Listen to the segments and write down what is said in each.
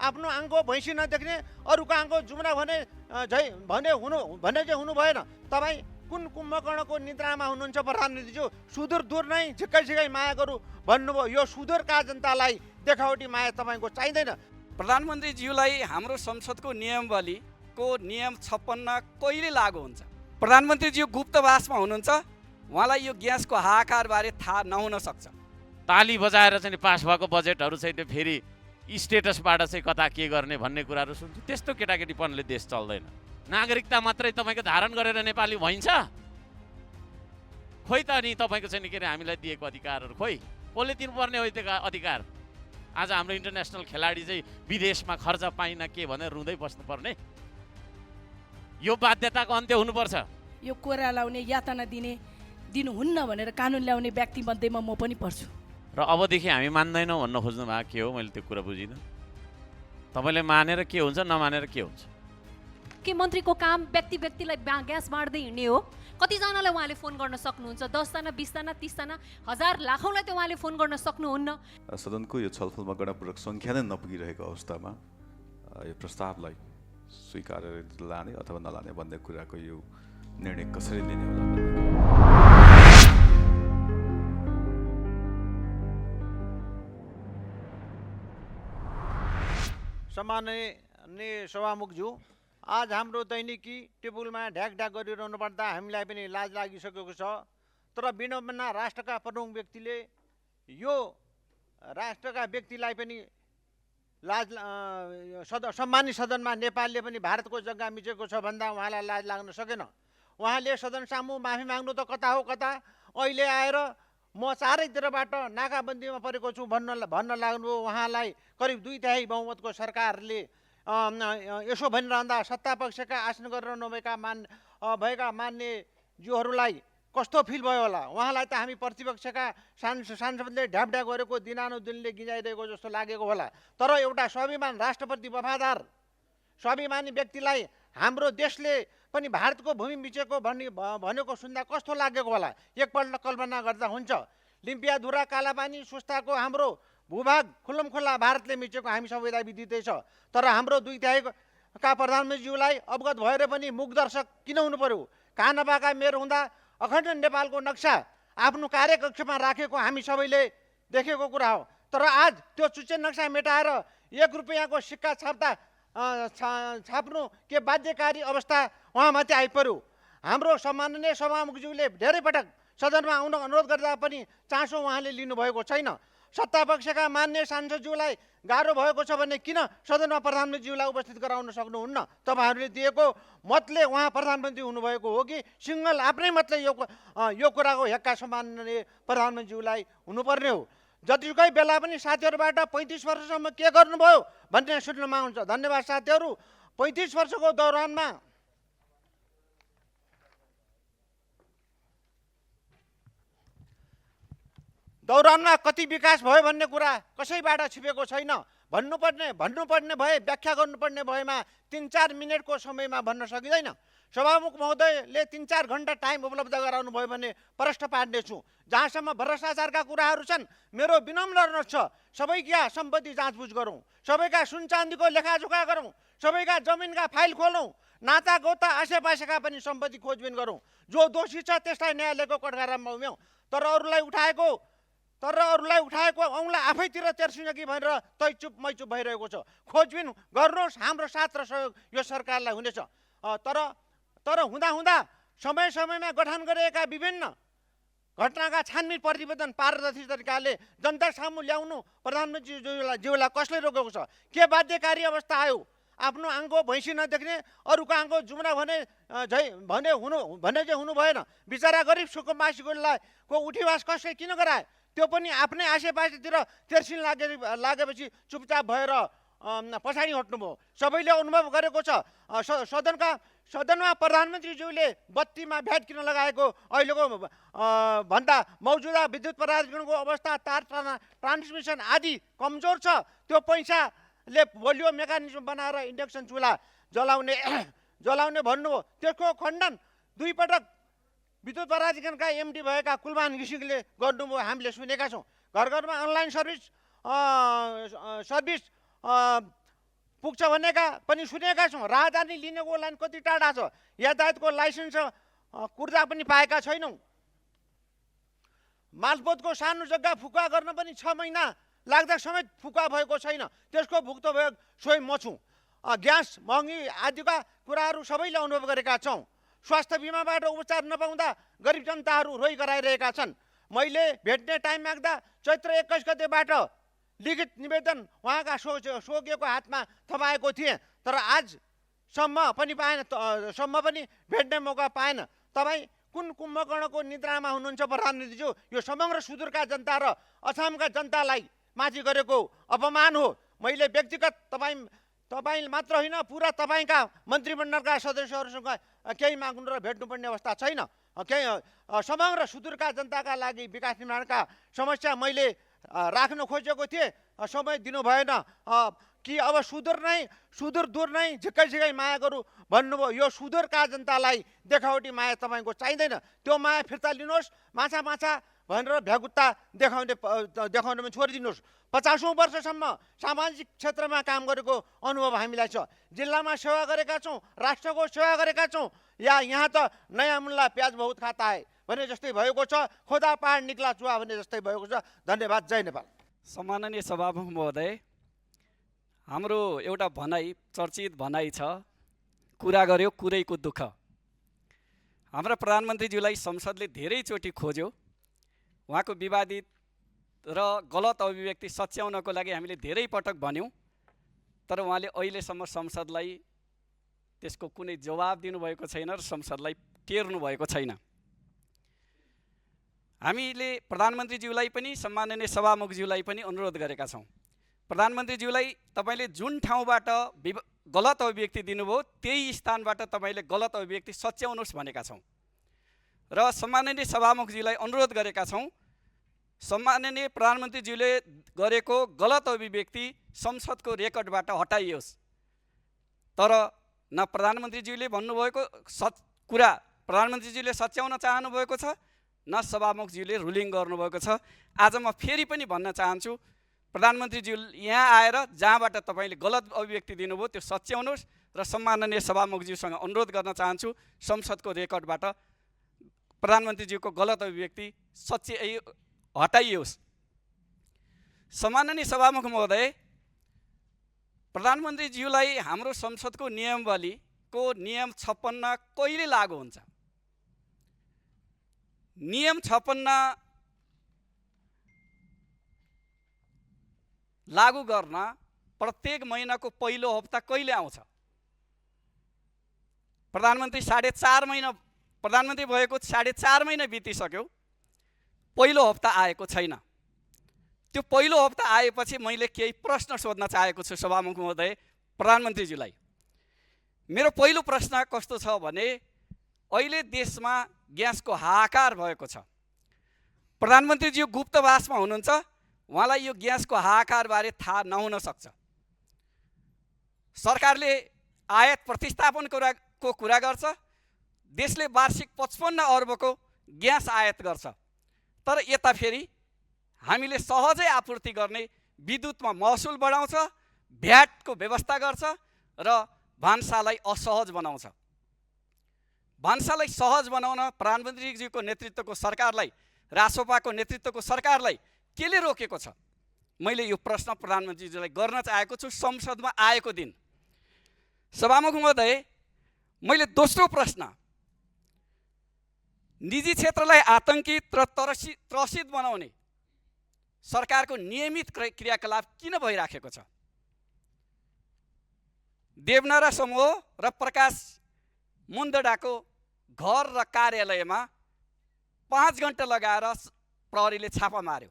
आफ्नो आङ्को भैँसी नदेख्ने अरूको आङ्को जुम्रा भने भने चाहिँ हुनु भएन। तपाईँ कुन कुम्भकर्णको निद्रामा हुनुहुन्छ प्रधानमन्त्रीज्यू? सुदूर दूर नै झिक्कै झिक्कै माया गरौँ भन्नुभयो। यो सुदूरका जनतालाई देखावटी माया तपाईँको चाहिँदैन। प्रधानमन्त्रीज्यूलाई हाम्रो संसदको नियमावलीको नियम 56 कहिले लागू हुन्छ? प्रधानमन्त्रीज्यू गुप्तवासमा हुनुहुन्छ, उहाँलाई यो ग्यासको हाहाकारबारे थाहा नहुन सक्छ। ताली बजाएर चाहिँ पास भएको बजेटहरू चाहिँ त्यो फेरि स्टेटसबाट चाहिँ कता के गर्ने भन्ने कुराहरू सुन्छु। त्यस्तो केटाकेटीपनले देश चल्दैन। नागरिकता मात्रै तपाईँको धारण गरेर नेपाली भइन्छ? खोइ त नि तपाईँको चाहिँ के अरे हामीलाई दिएको अधिकारहरू खोइ कसले दिनुपर्ने हो त्यो अधिकार? आज हाम्रो इन्टरनेसनल खेलाडी चाहिँ विदेशमा खर्च पाइन के भनेर रुँदै बस्नुपर्ने? यो बाध्यताको अन्त्य हुनुपर्छ। यो कोरा लाउने यातना दिनुहुन्न भनेर कानुन ल्याउने व्यक्ति मध्येमा म पनि पर्छु। र अबदेखि हामी मान्दैनौँ भन्न खोज्नु भएको के हो? मैले त्यो कुरा बुझिनँ। तपाईँले मानेर के हुन्छ, नमानेर के हुन्छ? के मन्त्रीको काम व्यक्तिलाई ग्यास बाँड्दै हिँड्ने हो? कतिजनालाई उहाँले फोन गर्न सक्नुहुन्छ? 10 जना 20 जना 30 जना 1000 लाखौँलाई त उहाँले फोन गर्न सक्नुहुन्न। सदनको यो छलफलमा गणपूर्वक सङ्ख्या नै नपुगिरहेको अवस्थामा यो प्रस्तावलाई स्वीकार लाने अथवा नलाने भन्ने कुराको यो निर्णय कसरी लिने होला भन्ने सम्माननीय सभामुखज्यू, आज हाम्रो दैनिकी टेबुलमा ढ्याक ढ्याक गरिरहनु पर्दा हामीलाई पनि लाज लागिसकेको छ। तर विनम्रना राष्ट्रका प्रमुख व्यक्तिले यो राष्ट्रका व्यक्तिलाई पनि सम्मानित सदनमा नेपालले पनि भारतको जग्गा मिचेको छ भन्दा उहाँलाई लाज लाग्न सकेन। उहाँले सदन सामु माफी माग्नु त कता हो कता, अहिले आएर म चारैतिरबाट नाकाबन्दीमा परेको छु भन्न लाग्नुभयो। उहाँलाई करिब 2/3 बहुमतको सरकारले यसो भनिरहँदा सत्तापक्षका आसन गरेर नभएका मान्यज्यूहरूलाई कस्तो फिल भयो होला? उहाँलाई त हामी प्रतिपक्षका सांसदले ढ्यापढ्याप गरेको दिनानुदिनले गिजाइरहेको जस्तो लागेको होला। तर एउटा स्वाभिमान राष्ट्रप्रति वफादार स्वाभिमानी व्यक्तिलाई हाम्रो देशले पनि भारतको भूमि मिचेको भनेको सुन्दा कस्तो लागेको होला? एकपल्ट कल्पना गर्दा हुन्छ। लिम्पियाधुरा कालापानी सुस्ताको हाम्रो भूभाग खुल्लमखुल्ला भारतले मिचेको हामी सबैलाई विदितै छ। तर हाम्रो 2/3 का प्रधानमन्त्रीज्यूलाई अवगत भएर पनि मुखदर्शक किन हुनु पर्यो? कानपाका मेयर हुँदा अखण्ड नेपालको नक्सा आफ्नो कार्यकक्षमा राखेको हामी सबैले देखेको कुरा हो। तर आज त्यो चुच्चे नक्सा मेटाएर 1 रुपैयाँको सिक्का छाप्नु के बाध्यकारी अवस्था उहाँमाथि आइपर्यो। हाम्रो सम्माननीय सभामुखज्यूले धेरै पटक सदनमा आउन अनुरोध गर्दा पनि चासो उहाँले लिनुभएको छैन। सत्तापक्षका मान्य सांसदज्यूलाई गाह्रो भएको छ भने किन सदनमा प्रधानमन्त्रीज्यूलाई उपस्थित गराउन सक्नुहुन्न? तपाईँहरूले दिएको मतले उहाँ प्रधानमन्त्री हुनुभएको हो कि सिङ्गल आफ्नै मतले यो कुराको हेक्का सम्माननीय प्रधानमन्त्रीज्यूलाई हुनुपर्ने हो? जतिकै बेला पनि साथीहरूबाट 35 वर्षसम्म के गर्नुभयो भन्ने सुन्नमा आउँछ। धन्यवाद साथीहरू। 35 वर्षको दौरानमा कति विकास भयो भन्ने कुरा कसैबाट छिपेको छैन। भन्नुपर्ने भए व्याख्या गर्नुपर्ने भएमा 3-4 मिनटको समयमा भन्न सकिँदैन। सभामुख महोदयले 3-4 घण्टा टाइम उपलब्ध गराउनु भयो भने प्रश्न पार्नेछु। जहाँसम्म भ्रष्टाचारका कुराहरू छन्, मेरो विनम्र अनुरोध छ, सबैका सम्पत्ति जाँचबुझ गरौँ, सबैका सुन चाँदीको लेखाजोखा गरौँ, सबैका जमिनका फाइल खोलौँ, नाता गोता आसेपासेका पनि सम्पत्ति खोजबिन गरौँ। जो दोषी छ त्यसलाई न्यायालयको कठघरामा उम्यौँ। तर अरूलाई उठाएको औँला आफैतिर तेर्सिन कि भनेर तै चुप मै चुप भइरहेको छ। खोजबिन गर्नुहोस्, हाम्रो साथ र सहयोग यो सरकारलाई हुनेछ। तर हुँदा समयमा गठन गरिएका विभिन्न घटनाका छानबिन प्रतिवेदन पारदर्शी तरिकाले जनता सामु ल्याउनु प्रधानमन्त्रीज्यूलाई कसले रोकेको छ? के बाध्यकारी अवस्था आयो? आफ्नो आङ्को भैँसी नदेख्ने अरूको आङ्को जुम्रा भने चाहिँ हुनु भएन। बिचरा गरिब सुकुम्बासीको उठीवास कसले किन गराए? त्यो पनि आफ्नै आसेपासेतिर तेर्सिन लागेपछि चुपचाप भएर पछाडि हट्नुभयो। सबैले अनुभव गरेको छ। सदनमा प्रधानमन्त्रीज्यूले बत्तीमा भ्याट किन लगाएको अहिलेको भन्दा मौजुदा विद्युत प्राधिकरणको अवस्था, तार ट्रान्समिसन आदि कमजोर छ। त्यो पैसाले बलियो मेकानिजम बनाएर इन्डक्सन चुल्हा जलाउने भन्नुभयो। त्यसको खण्डन 2 पटक विद्युत प्राधिकरणका एमडी भएका कुलमान घिसिङले गर्नुभयो, हामीले सुनेका छौँ। घर घरमा अनलाइन सर्भिस पुग्छ भनेका पनि सुनेका छौँ। राजधानी लिनेको लाइन कति टाढा छ, यातायातको लाइसेन्स कुर्ता पनि पाएका छैनौँ। मालपोतको सानो जग्गा फुका गर्न पनि 6 महिना लाग्दा समेत फुका भएको छैन, त्यसको भुक्तभोगी स्वयं म छु। ग्यास महँगी आदिका कुराहरू सबैले अनुभव गरेका छौँ। स्वास्थ्य बिमाबाट उपचार नपाउँदा गरिब जनताहरू रोइ गराइरहेका छन्। मैले भेट्ने टाइम माग्दा चैत्र 21 गतेबाट लिखित निवेदन उहाँका स्वर्गीयको हातमा थमाएको थिएँ, तर आजसम्म पनि भेट्ने मौका पाएन। तपाईँ कुन कुम्भकर्णको निद्रामा हुनुहुन्छ प्रधानमन्त्रीज्यू? यो समग्र सुदूरका जनता र असमका जनतालाई माथि गरेको अपमान हो। मैले व्यक्तिगत तपाईँ मात्र होइन, पुरा तपाईँका मन्त्रीमण्डलका सदस्यहरूसँग केही माग्नु र भेट्नुपर्ने अवस्था छैन। केही समग्र सुदूरका जनताका लागि विकास निर्माणका समस्या मैले राख्न खोजेको थिएँ, समय दिनु भएन। कि अब सुदूर दूर नै झिक्कै झिक्कै माया गरौँ भन्नुभयो। यो सुदूरका जनतालाई देखावटी माया तपाईँको चाहिँदैन, त्यो माया फिर्ता लिनुहोस्। माछा भनेर भ्यागुत्ता देखाउन पनि छोडिदिनुहोस्। 50औं वर्षसम्म सामाजिक क्षेत्रमा काम गरेको अनुभव हामीलाई छ। जिल्लामा सेवा गरेका छौँ, राष्ट्रको सेवा गरेका छौँ। यहाँ त नयाँ मुल्ला प्याज बहुत खाता है भने जस्तै भएको छ, खोदा पहाड निक्ला चुवा भने जस्तै भएको छ। धन्यवाद। जय नेपाल। सम्माननीय सभामुख महोदय, हाम्रो एउटा भनाइ, चर्चित भनाइ छ, कुरा गर्यो कुरैको दुःख। हाम्रा प्रधानमन्त्रीज्यूलाई संसदले धेरैचोटि खोज्यो। उहाँको विवादित र गलत अभिव्यक्ति सच्याउनको लागि हामीले धेरै पटक भन्यौँ, तर उहाँले अहिलेसम्म संसदलाई त्यसको कुनै जवाब दिनुभएको छैन र संसदलाई टेर्नु भएको छैन। हामीले प्रधानमन्त्रीज्यूलाई पनि सम्माननीय सभामुखज्यूलाई पनि अनुरोध गरेका छौँ, प्रधानमन्त्रीज्यूलाई तपाईँले जुन ठाउँबाट गलत अभिव्यक्ति दिनुभयो त्यही स्थानबाट तपाईँले गलत अभिव्यक्ति सच्याउनुहोस् भनेका छौँ। र सम्माननीय सभामुखज्यूलाई अनुरोध गरेका छौँ, सम्माननीय प्रधानमन्त्रीज्यूले गरेको गलत अभिव्यक्ति संसदको रेकर्डबाट हटाइयोस्। तर न प्रधानमन्त्रीज्यूले भन्नुभएको कुरा प्रधानमन्त्रीज्यूले सच्याउन चाहनुभएको छ, न सभामुखज्यूले रुलिङ गर्नुभएको छ। आज म फेरि पनि भन्न चाहन्छु, प्रधानमन्त्रीज्यू यहाँ आएर जहाँबाट तपाईँले गलत अभिव्यक्ति दिनुभयो त्यो सच्याउनुहोस्। र सम्माननीय सभामुखज्यूसँग अनुरोध गर्न चाहन्छु, संसदको रेकर्डबाट प्रधानमन्त्रीज्यूको गलत अभिव्यक्ति हटाइयोस्। सम्माननीय सभामुख महोदय, प्रधानमन्त्रीज्यूलाई हाम्रो संसदको नियमावलीको नियम 56 कहिले लागू हुन्छ? नियम 56 लागू गर्न प्रत्येक महिनाको पहिलो हप्ता कहिले आउँछ? प्रधानमन्त्री भएको 4.5 महिना बितिसक्यो, पहिलो हप्ता आएको छैन। त्यो पहिलो हप्ता आएपछि मैले केही प्रश्न सोध्न चाहेको छु सभामुख महोदय प्रधानमन्त्रीज्यूलाई। मेरो पहिलो प्रश्न कस्तो छ भने, अहिले देशमा ग्यासको हाहाकार भएको छ। प्रधानमन्त्रीज्यू गुप्तवासमा हुनुहुन्छ, उहाँलाई यो ग्यासको हाहाकारबारे थाहा नहुन सक्छ। सरकारले आयात प्रतिस्थापनको कुरा गर्छ, देशले वार्षिक 55 अर्बको ग्यास आयात गर्छ, तर यता फेरि हामीले सहजै आपूर्ति गर्ने विद्युतमा महसुल बढाउँछ, भ्याटको व्यवस्था गर्छ र भान्सालाई असहज बनाउँछ। भान्सालाई सहज बनाउन प्रधानमन्त्रीज्यूको नेतृत्वको सरकारलाई, रासोपाको नेतृत्वको सरकारलाई केले रोकेको छ? मैले यो प्रश्न प्रधानमन्त्रीज्यूलाई गर्न चाहेको छु संसदमा आएको दिन। सभामुख महोदय, मैले दोस्रो प्रश्न, निजी क्षेत्रलाई आतंकित र त्रसित बनाउने सरकारको नियमित क्रियाकलाप किन भइराखेको छ? देवनारा समूह र प्रकाश मुन्दडाको घर र कार्यालयमा 5 घण्टा लगाएर प्रहरीले छापा मार्यो।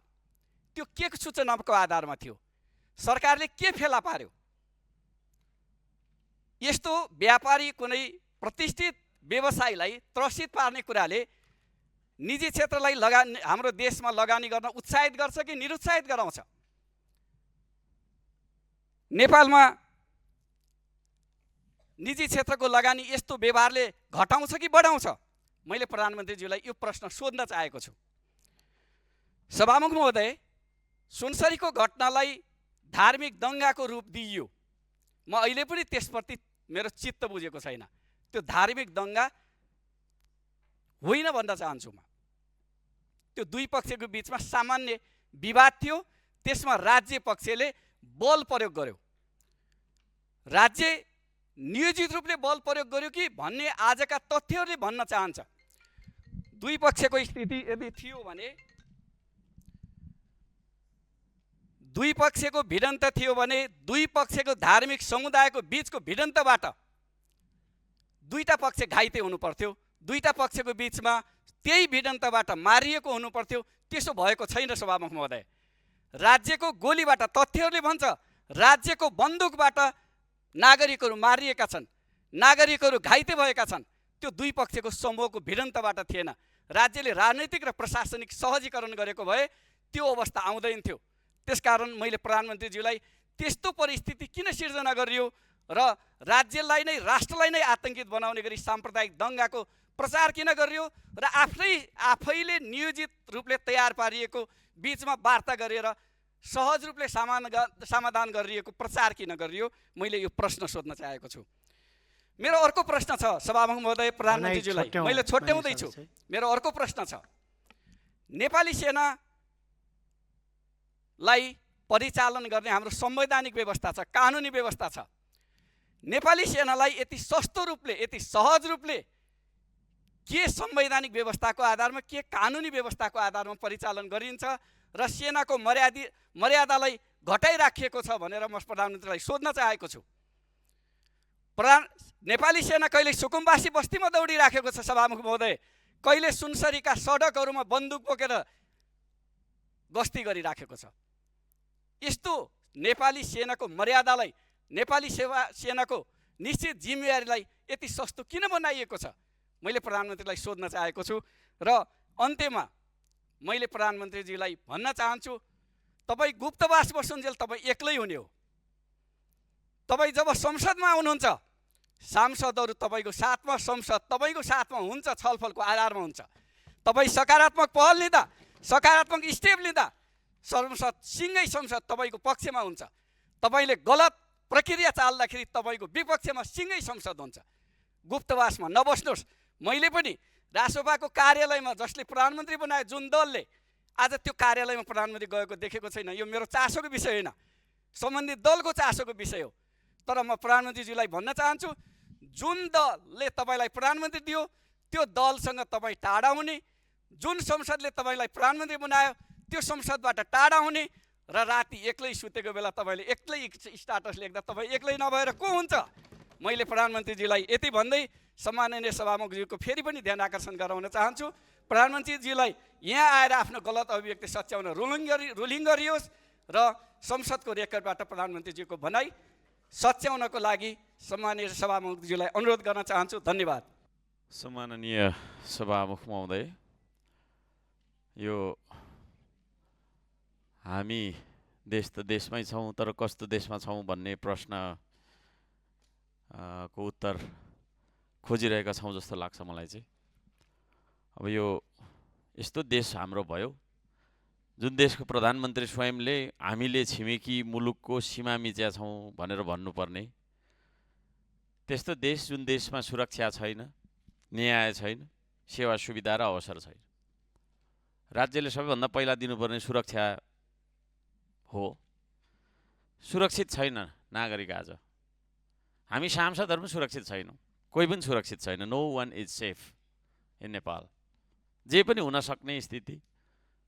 त्यो के सूचनाको आधारमा थियो? सरकारले के फेला पार्यो? यस्तो व्यापारी, कुनै प्रतिष्ठित व्यवसायीलाई त्रसित पार्ने कुराले निजी क्षेत्रलाई हाम्रो देशमा लगानी गर्न उत्साहित गर्छ कि निरुत्साहित गराउँछ? नेपालमा निजी क्षेत्रको लगानी यस्तो व्यवहारले घटाउँछ कि बढाउँछ? मैले प्रधानमन्त्रीज्यूलाई यो प्रश्न सोध्न चाहेको छु। सभामुख महोदय, सुनसरीको घटनालाई धार्मिक दङ्गाको रूप दिइयो, म अहिले पनि त्यसप्रति मेरो चित्त बुझेको छैन। त्यो धार्मिक दङ्गा होइन भन्न चाहन्छु म। त्यो दुई पक्षको बिचमा सामान्य विवाद थियो, त्यसमा राज्य पक्षले बल प्रयोग गर्यो। राज्य नियोजित रूपले बल प्रयोग गर्यो कि भन्ने आजका तथ्यहरूले भन्न चाहन्छ। दुई पक्षको स्थिति यदि थियो भने, दुई पक्षको भिडन्त थियो भने दुई पक्षको धार्मिक समुदायको बिचको भिडन्तबाट दुईटा पक्ष घाइते हुनु पर्थ्यो, दुईटा पक्षको बिचमा त्यही भिडन्तबाट मारिएको हुनु पर्थ्यो। त्यसो भएको छैन सभामुख महोदय। राज्यको गोलीबाट, तथ्यहरूले भन्छ राज्यको बन्दुकबाट नागरिकहरू मारिएका छन्, नागरिकहरू घाइते भएका छन्। त्यो दुई पक्षको समूहको भिडन्तबाट थिएन। राज्यले राजनैतिक र प्रशासनिक सहजीकरण गरेको भए त्यो अवस्था आउँदैन थियो। त्यसकारण मैले प्रधानमन्त्रीज्यूलाई त्यस्तो परिस्थिति किन सिर्जना गरियो र राज्यलाई नै, राष्ट्रलाई नै आतंकित बनाउने गरी साम्प्रदायिक दङ्गाको प्रचार किन गरियो र आफैले नियोजित रूपले तयार पारिएको बिचमा वार्ता गरेर सहज रूपले समाधान गरिएको प्रचार किन गरियो, मैले यो प्रश्न सोध्न चाहेको छु। मेरो अर्को प्रश्न छ सभामुख महोदय, प्रधानमन्त्रीज्यूलाई मैले छोट्याउँदैछु। मेरो अर्को प्रश्न छ, नेपाली सेनालाई परिचालन गर्ने हाम्रो संवैधानिक व्यवस्था छ, कानुनी व्यवस्था छ। नेपाली सेनालाई यति सस्तो रूपले, यति सहज रूपले के संवैधानिक व्यवस्थाको आधारमा, के कानुनी व्यवस्थाको आधारमा परिचालन गरिन्छ र सेनाको मर्यादालाई घटाइराखिएको छ भनेर म प्रधानमन्त्रीलाई सोध्न चाहेको छु। नेपाली सेना कहिले सुकुम्बासी बस्तीमा दौडिराखेको छ सभामुख महोदय, कहिले सुनसरीका सडकहरूमा बन्दुक बोकेर गस्ती गरिराखेको छ। यस्तो नेपाली सेनाको मर्यादालाई, नेपाली सेनाको निश्चित जिम्मेवारीलाई यति सस्तो किन बनाइएको छ, मैले प्रधानमन्त्रीलाई सोध्न चाहेको छु। र अन्त्यमा मैले प्रधानमन्त्रीजीलाई भन्न चाहन्छु, तपाईँ गुप्तवास बसुन्जेल तपाईँ एक्लै हुने हो। तपाईँ जब संसदमा आउनुहुन्छ, सांसदहरू तपाईँको साथमा, संसद तपाईँको साथमा हुन्छ, छलफलको आधारमा हुन्छ। तपाईँ सकारात्मक पहल लिँदा, सकारात्मक स्टेप लिँदा संसद तपाईँको पक्षमा हुन्छ। तपाईँले गलत प्रक्रिया चाल्दाखेरि तपाईँको विपक्षमा सिँगै संसद हुन्छ। गुप्तवासमा नबस्नुहोस्। मैले पनि रासोपाको कार्यालयमा, जसले प्रधानमन्त्री बनाए जुन दलले, आज त्यो कार्यालयमा प्रधानमन्त्री गएको देखेको छैन। यो मेरो चासोको विषय होइन, सम्बन्धित दलको चासोको विषय हो। तर म प्रधानमन्त्रीज्यूलाई भन्न चाहन्छु, जुन दलले तपाईँलाई प्रधानमन्त्री दियो त्यो दलसँग तपाईँ टाढा हुने, जुन संसदले तपाईँलाई प्रधानमन्त्री बनायो त्यो संसदबाट टाढा हुने र राति एक्लै सुतेको बेला तपाईँले एक्लै स्टाटस लेख्दा तपाईँ एक्लै नभएर को हुन्छ। मैले प्रधानमन्त्रीज्यूलाई यति भन्दै सम्माननीय सभामुखज्यूको फेरि पनि ध्यान आकर्षण गराउन चाहन्छु। प्रधानमन्त्रीज्यूलाई यहाँ आएर आफ्नो गलत अभिव्यक्ति सच्याउन रुलिङ गरियोस् र संसदको रेकर्डबाट प्रधानमन्त्रीज्यूको भनाइ सच्याउनको लागि सम्माननीय सभामुखज्यूलाई अनुरोध गर्न चाहन्छु। धन्यवाद। सम्माननीय सभामुख महोदय, यो हामी देश त देशमै छौँ, तर कस्तो देशमा छौँ भन्ने प्रश्न को उत्तर खोजिरहेका छौँ जस्तो लाग्छ मलाई चाहिँ। अब यो यस्तो देश हाम्रो भयो जुन देशको प्रधानमन्त्री स्वयंले हामीले छिमेकी मुलुकको सीमा मिच्या छौँ भनेर भन्नुपर्ने, त्यस्तो देश जुन देशमा सुरक्षा छैन, न्याय छैन, सेवा सुविधा र अवसर छैन। राज्यले सबैभन्दा पहिला दिनुपर्ने सुरक्षा हो। सुरक्षित छैन नागरिक। आज हामी सांसदहरू पनि सुरक्षित छैनौँ, कोही पनि सुरक्षित छैन। No one is safe in Nepal. जे पनि हुन सक्ने स्थिति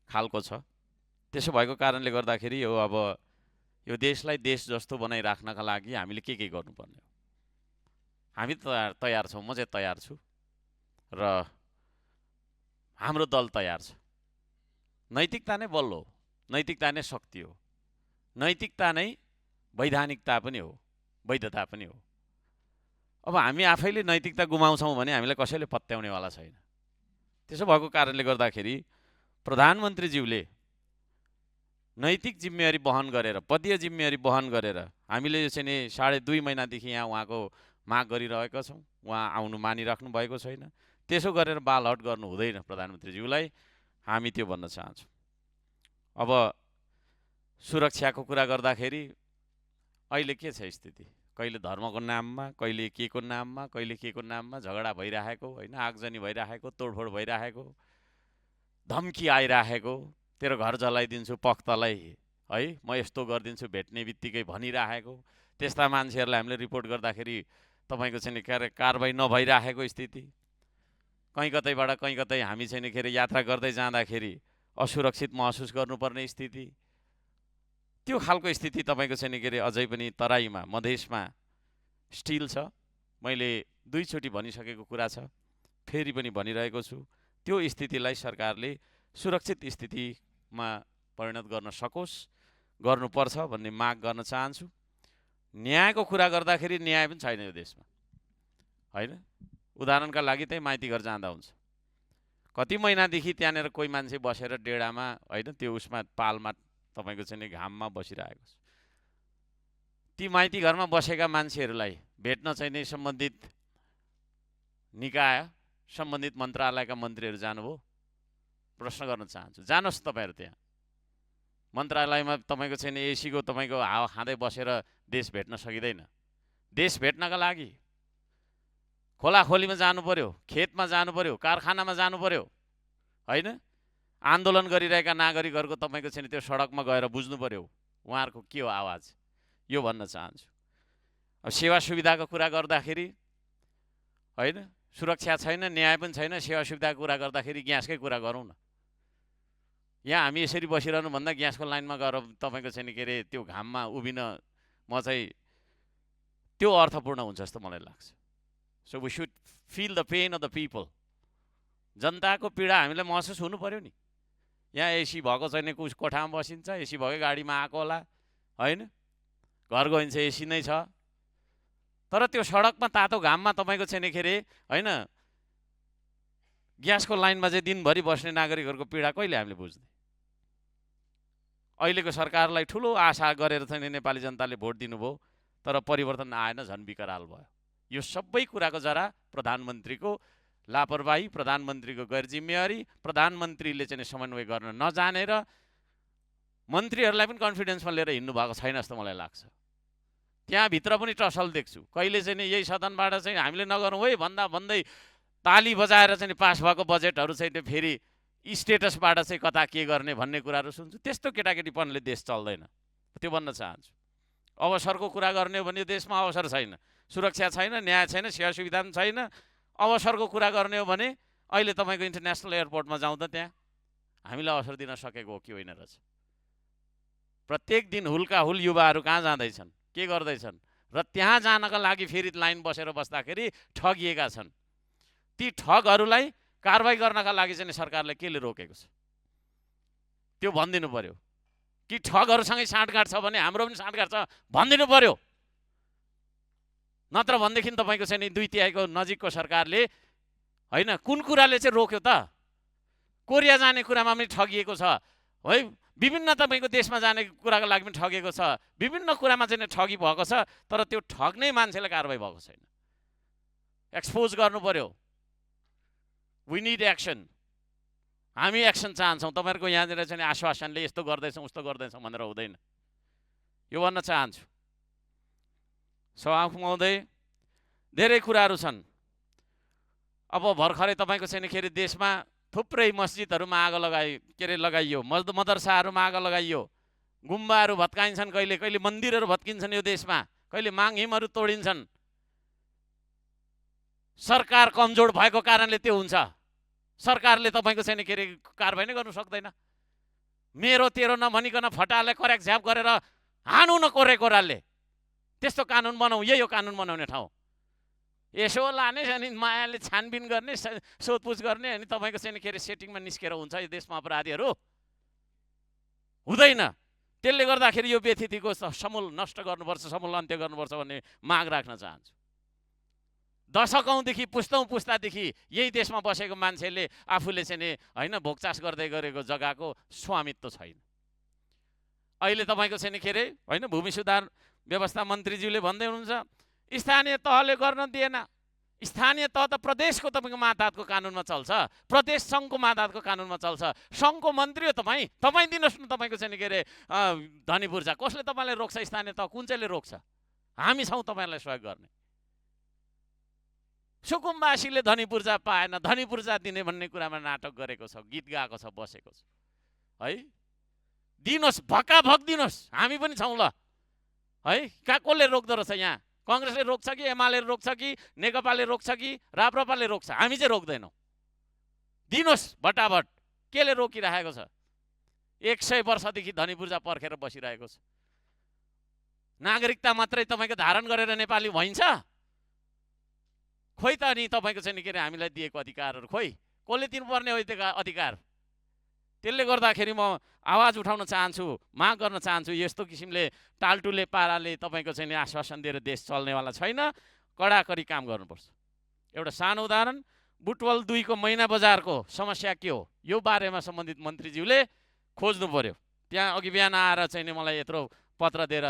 खालको छ। त्यसो भएको कारणले गर्दाखेरि अब यो देशलाई देश जस्तो बनाइराख्नका लागि हामीले के गर्नुपर्ने हो। हामी तयार छौँ, म चाहिँ तयार छु र हाम्रो दल तयार छ। नैतिकता नै बल हो, नैतिकता नै शक्ति हो, नैतिकता नै वैधानिकता पनि हो, वैधता पनि हो। अब हामी आफैले नैतिकता गुमाउँछौँ भने हामीलाई कसैले पत्याउनेवाला छैन। त्यसो भएको कारणले गर्दाखेरि प्रधानमन्त्रीज्यूले नैतिक जिम्मेवारी वहन गरेर, पदीय जिम्मेवारी वहन गरेर हामीले यो चाहिँ 2.5 महिनादेखि यहाँ उहाँको माग गरिरहेका छौँ। उहाँ आउनु मानिराख्नु भएको छैन। त्यसो गरेर बालहट गर्नु हुँदैन प्रधानमन्त्रीज्यूलाई, हामी त्यो भन्न चाहन्छौँ। अब सुरक्षाको कुरा गर्दाखेरि अहिले के छ स्थिति? कहिले धर्मको नाममा, कहिले के को नाममा, कहिले के को नाममा झगडा भइरहेको होइन, आगजनी भइरहेको, तोडफोड भइरहेको, धम्की आइरहेको, तेरो घर जलाइदिन्छु पख्तलाई है, म यस्तो गरिदिन्छु भेट्ने बित्तिकै भनिरहेको, त्यस्ता मान्छेहरूलाई हामीले रिपोर्ट गर्दाखेरि तपाईँको चाहिँ नि कारबाही नभइरहेको स्थिति, कहीँ कतैबाट कहीँ कतै हामी चाहिँ नि यात्रा गर्दै जाँदाखेरि असुरक्षित महसुस गर्नुपर्ने स्थिति, त्यो खालको स्थिति तपाईँको चाहिँ नि अझै पनि तराईमा मधेसमा स्टिल छ। मैले दुईचोटि भनिसकेको कुरा छ, फेरि पनि भनिरहेको छु, त्यो स्थितिलाई सरकारले सुरक्षित स्थितिमा परिणत गर्न सकोस्, गर्नुपर्छ भन्ने माग गर्न चाहन्छु। न्यायको कुरा गर्दाखेरि न्याय पनि छैन यो देशमा होइन। उदाहरणका लागि त्यही माइती घर जाँदा हुन्छ, कति महिनादेखि त्यहाँनिर कोही मान्छे बसेर डेढामा होइन त्यो उसमा पालमा तपाईँको चाहिँ नि घाममा बसिरहेको छ। ती माइती घरमा बसेका मान्छेहरूलाई भेट्न चाहिँ नि सम्बन्धित निकाय, सम्बन्धित मन्त्रालयका मन्त्रीहरू जानुभयो? प्रश्न गर्न चाहन्छु, जानुहोस् तपाईँहरू त्यहाँ मन्त्रालयमा। तपाईँको चाहिँ नि एसीको तपाईँको हावा खाँदै बसेर देश भेट्न सकिँदैन। देश भेट्नका लागि खोलाखोलीमा जानु पर्यो, खेतमा जानु पर्यो, कारखानामा जानु पर्यो होइन। आन्दोलन गरिरहेका नागरिकहरूको तपाईँको चाहिँ त्यो सडकमा गएर बुझ्नु पर्यो उहाँहरूको के हो आवाज, यो भन्न चाहन्छु। अब सेवा सुविधाको कुरा गर्दाखेरि होइन, सुरक्षा छैन, न्याय पनि छैन, सेवा सुविधाको कुरा गर्दाखेरि ग्यासकै कुरा गरौँ न। यहाँ हामी यसरी बसिरहनु भन्दा ग्यासको लाइनमा गएर तपाईँको चाहिँ त्यो घाममा उभिन म चाहिँ त्यो अर्थपूर्ण हुन्छ जस्तो मलाई लाग्छ। So we should feel the pain of the people. जनताको पीडा हामीलाई महसुस हुनु पर्यो नि। यहाँ एसी भएको छैन, कुछ कोठामा बसिन्छ, एसी भएकै गाडीमा आएको होला होइन, घर गइन्छ एसी नै छ, तर त्यो सडकमा तातो घाममा तपाईँको छैन होइन, ग्यासको लाइनमा चाहिँ दिनभरि बस्ने नागरिकहरूको पीडा कहिले हामीले बुझ्ने? अहिलेको सरकारलाई ठुलो आशा गरेर चाहिँ नेपाली जनताले भोट दिनुभयो, तर परिवर्तन आएन, झन् विकराल भयो। यो सबै कुराको जरा प्रधानमन्त्रीको लापरवाही, प्रधानमन्त्रीको गैरजिम्मेवारी, प्रधानमन्त्रीले चाहिँ समन्वय गर्न नजानेर मन्त्रीहरूलाई पनि कन्फिडेन्समा लिएर हिँड्नु भएको छैन जस्तो मलाई लाग्छ। त्यहाँभित्र पनि टसल देख्छु। कहिले चाहिँ यही सदनबाट चाहिँ हामीले नगरौँ है भन्दा भन्दै ताली बजाएर चाहिँ पास भएको बजेटहरू चाहिँ त्यो फेरि स्टेटसबाट चाहिँ कता के गर्ने भन्ने कुराहरू सुन्छु। त्यस्तो केटाकेटीपनले देश चल्दैन, त्यो भन्न चाहन्छु। अवसरको कुरा गर्ने हो भने देशमा अवसर छैन, सुरक्षा छैन, न्याय छैन, सेवा सुविधा पनि छैन। अवसरको कुरा गर्ने हो भने अहिले तपाईँको इन्टरनेसनल एयरपोर्टमा जाउँदा त्यहाँ हामीलाई अवसर दिन सकेको हो कि होइन रहेछ। प्रत्येक दिन हुलका हुल युवाहरू कहाँ जाँदैछन्, के गर्दैछन्, र त्यहाँ जानका लागि फेरि लाइन बसेर बस्दाखेरि ठगिएका छन्। ती ठगहरूलाई कारबाही गर्नका लागि चाहिँ सरकारले केले रोकेको छ त्यो भनिदिनु पर्यो। कि ठगहरूसँगै साँठगाँठ छ भने हाम्रो पनि साँठगाँठ छ भनिदिनु पर्यो। नत्र भनेदेखि तपाईँको चाहिँ नि 2/3 नजिकको सरकारले होइन कुन कुराले चाहिँ रोक्यो त? कोरिया जाने कुरामा पनि ठगिएको छ है, विभिन्न तपाईँको देशमा जाने कुराको लागि पनि ठगेको छ, विभिन्न कुरामा चाहिँ ठगी भएको छ, तर त्यो ठग्ने मान्छेलाई कारबाही भएको छैन। एक्सपोज गर्नु पर्यो। We need action. हामी एक्सन चाहन्छौँ। तपाईँहरूको यहाँनिर चाहिँ आश्वासनले यस्तो गर्दैछौँ उस्तो गर्दैछौँ भनेर हुँदैन, यो भन्न चाहन्छु। सभामुख महोदय, धेरै कुराहरू छन्। अब भर्खरै तपाईँको चाहिँ देशमा थुप्रै मस्जिदहरूमा आगो लगाइयो, मदरसाहरूमा आगो लगाइयो, गुम्बाहरू भत्काइन्छन्, कहिले कहिले मन्दिरहरू भत्किन्छन् यो देशमा, कहिले माङहिमहरू तोडिन्छन्। सरकार कमजोर भएको कारणले त्यो हुन्छ। सरकारले तपाईँको चाहिँ कारबाही नै गर्नु सक्दैन। मेरो तेरो नभनिकन फटाले करेक्ट झ्याप गरेर हानु न कोरालले, त्यस्तो कानुन बनाऊ। यही हो कानुन बनाउने ठाउँ। यसो लाने अनि मायाले छानबिन गर्ने, सोधपुछ गर्ने, अनि तपाईँको चाहिँ सेटिङमा निस्केर हुन्छ यो देशमा अपराधीहरू? हुँदैन। त्यसले गर्दाखेरि यो व्यथितिको समूल नष्ट गर्नुपर्छ, समूल अन्त्य गर्नुपर्छ भन्ने माग राख्न चाहन्छु। दशकौँदेखि पुस्तादेखि यही देशमा बसेको मान्छेले आफूले चाहिँ नि होइन भोगचास गर्दै गरेको जग्गाको स्वामित्व छैन। अहिले तपाईँको चाहिँ होइन भूमि सुधार व्यवस्था मन्त्रीज्यूले भन्दै हुनुहुन्छ स्थानीय तहले गर्न दिएन। स्थानीय तह त प्रदेशको तपाईँको मातहतको कानुनमा चल्छ, प्रदेश सङ्घको मातहतको कानुनमा चल्छ। सङ्घको मन्त्री हो तपाईँ दिनुहोस् न तपाईँको चाहिँ धनी पूर्जा। कसले तपाईँलाई रोक्छ? स्थानीय तह कुन चाहिँले रोक्छ? हामी छौँ तपाईँलाई सहयोग गर्ने। सुकुम्बासीले धनी पूर्जा पाएन, धनी पूर्जा दिने भन्ने कुरामा नाटक गरेको छ, गीत गाएको छ, बसेको छ है। दिनुहोस्, भक्काभक दिनुहोस्, हामी पनि छौँ ल है। कहाँ कसले रोक्दो रहेछ? यहाँ कङ्ग्रेसले रोक्छ कि एमाले रोक्छ कि नेकपाले रोक्छ कि राप्रपाले रोक्छ? हामी चाहिँ रोक्दैनौँ। दिनुहोस् भटाभट। केले रोकिरहेको छ? 100 वर्षदेखि धनी पूर्जा पर्खेर बसिरहेको छ। नागरिकता मात्रै तपाईँको धारण गरेर नेपाली भइन्छ? खोइ त नि तपाईँको चाहिँ के अरे हामीलाई दिएको अधिकारहरू खोइ कसले दिनुपर्ने हो त्यो अधिकार? त्यसले गर्दाखेरि म आवाज उठाउन चाहन्छु, माग गर्न चाहन्छु, यस्तो किसिमले टालटुले पाराले तपाईँको चाहिँ आश्वासन दिएर देश चल्नेवाला छैन। कडाकडी काम गर्नुपर्छ। एउटा सानो उदाहरण, बुटवल 2 को मैना बजारको समस्या के हो यो बारेमा सम्बन्धित मन्त्रीज्यूले खोज्नु पर्यो। त्यहाँ अघि बिहान आएर चाहिँ मलाई यत्रो पत्र दिएर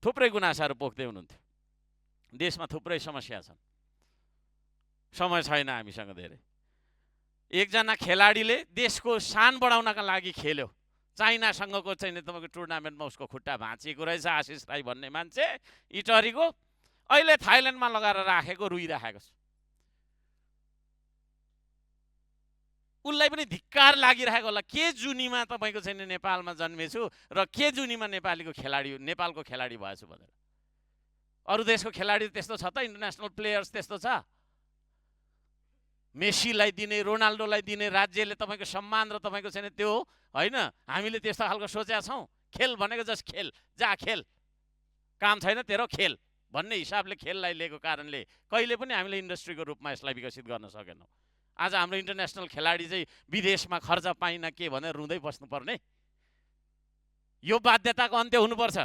थुप्रै गुनासाहरू पोख्दै हुनुहुन्थ्यो। देशमा थुप्रै समस्या छन्, समय छैन हामीसँग धेरै। एकजना खेलाडीले देशको शान बढाउनका लागि खेल्यो, चाइनासँगको चाहिँ तपाईँको टुर्नामेन्टमा उसको खुट्टा भाँचिएको रहेछ, आशिष राई भन्ने मान्छे इटरीको, अहिले थाइल्यान्डमा लगाएर राखेको, रुइराखेको छ। उसलाई पनि धिक्कार लागिरहेको होला, के जुनीमा तपाईँको चाहिँ नेपालमा जन्मेछु र के जुनीमा नेपालको खेलाडी भएछु भनेर। अरू देशको खेलाडी त्यस्तो छ त? इन्टरनेसनल प्लेयर्स त्यस्तो छ? मेसीलाई दिने, रोनाल्डोलाई दिने राज्यले तपाईँको सम्मान र तपाईँको चाहिँ त्यो होइन, हामीले त्यस्तो खालको सोचेका छौँ? खेल भनेको जस्ट खेल, जा खेल, काम छैन तेरो खेल भन्ने हिसाबले खेललाई लिएको कारणले कहिले पनि हामीले इन्डस्ट्रीको रूपमा यसलाई विकसित गर्न सकेनौँ। आज हाम्रो इन्टरनेसनल खेलाडी चाहिँ विदेशमा खर्च पाइन के भनेर रुँदै बस्नुपर्ने? यो बाध्यताको अन्त्य हुनुपर्छ।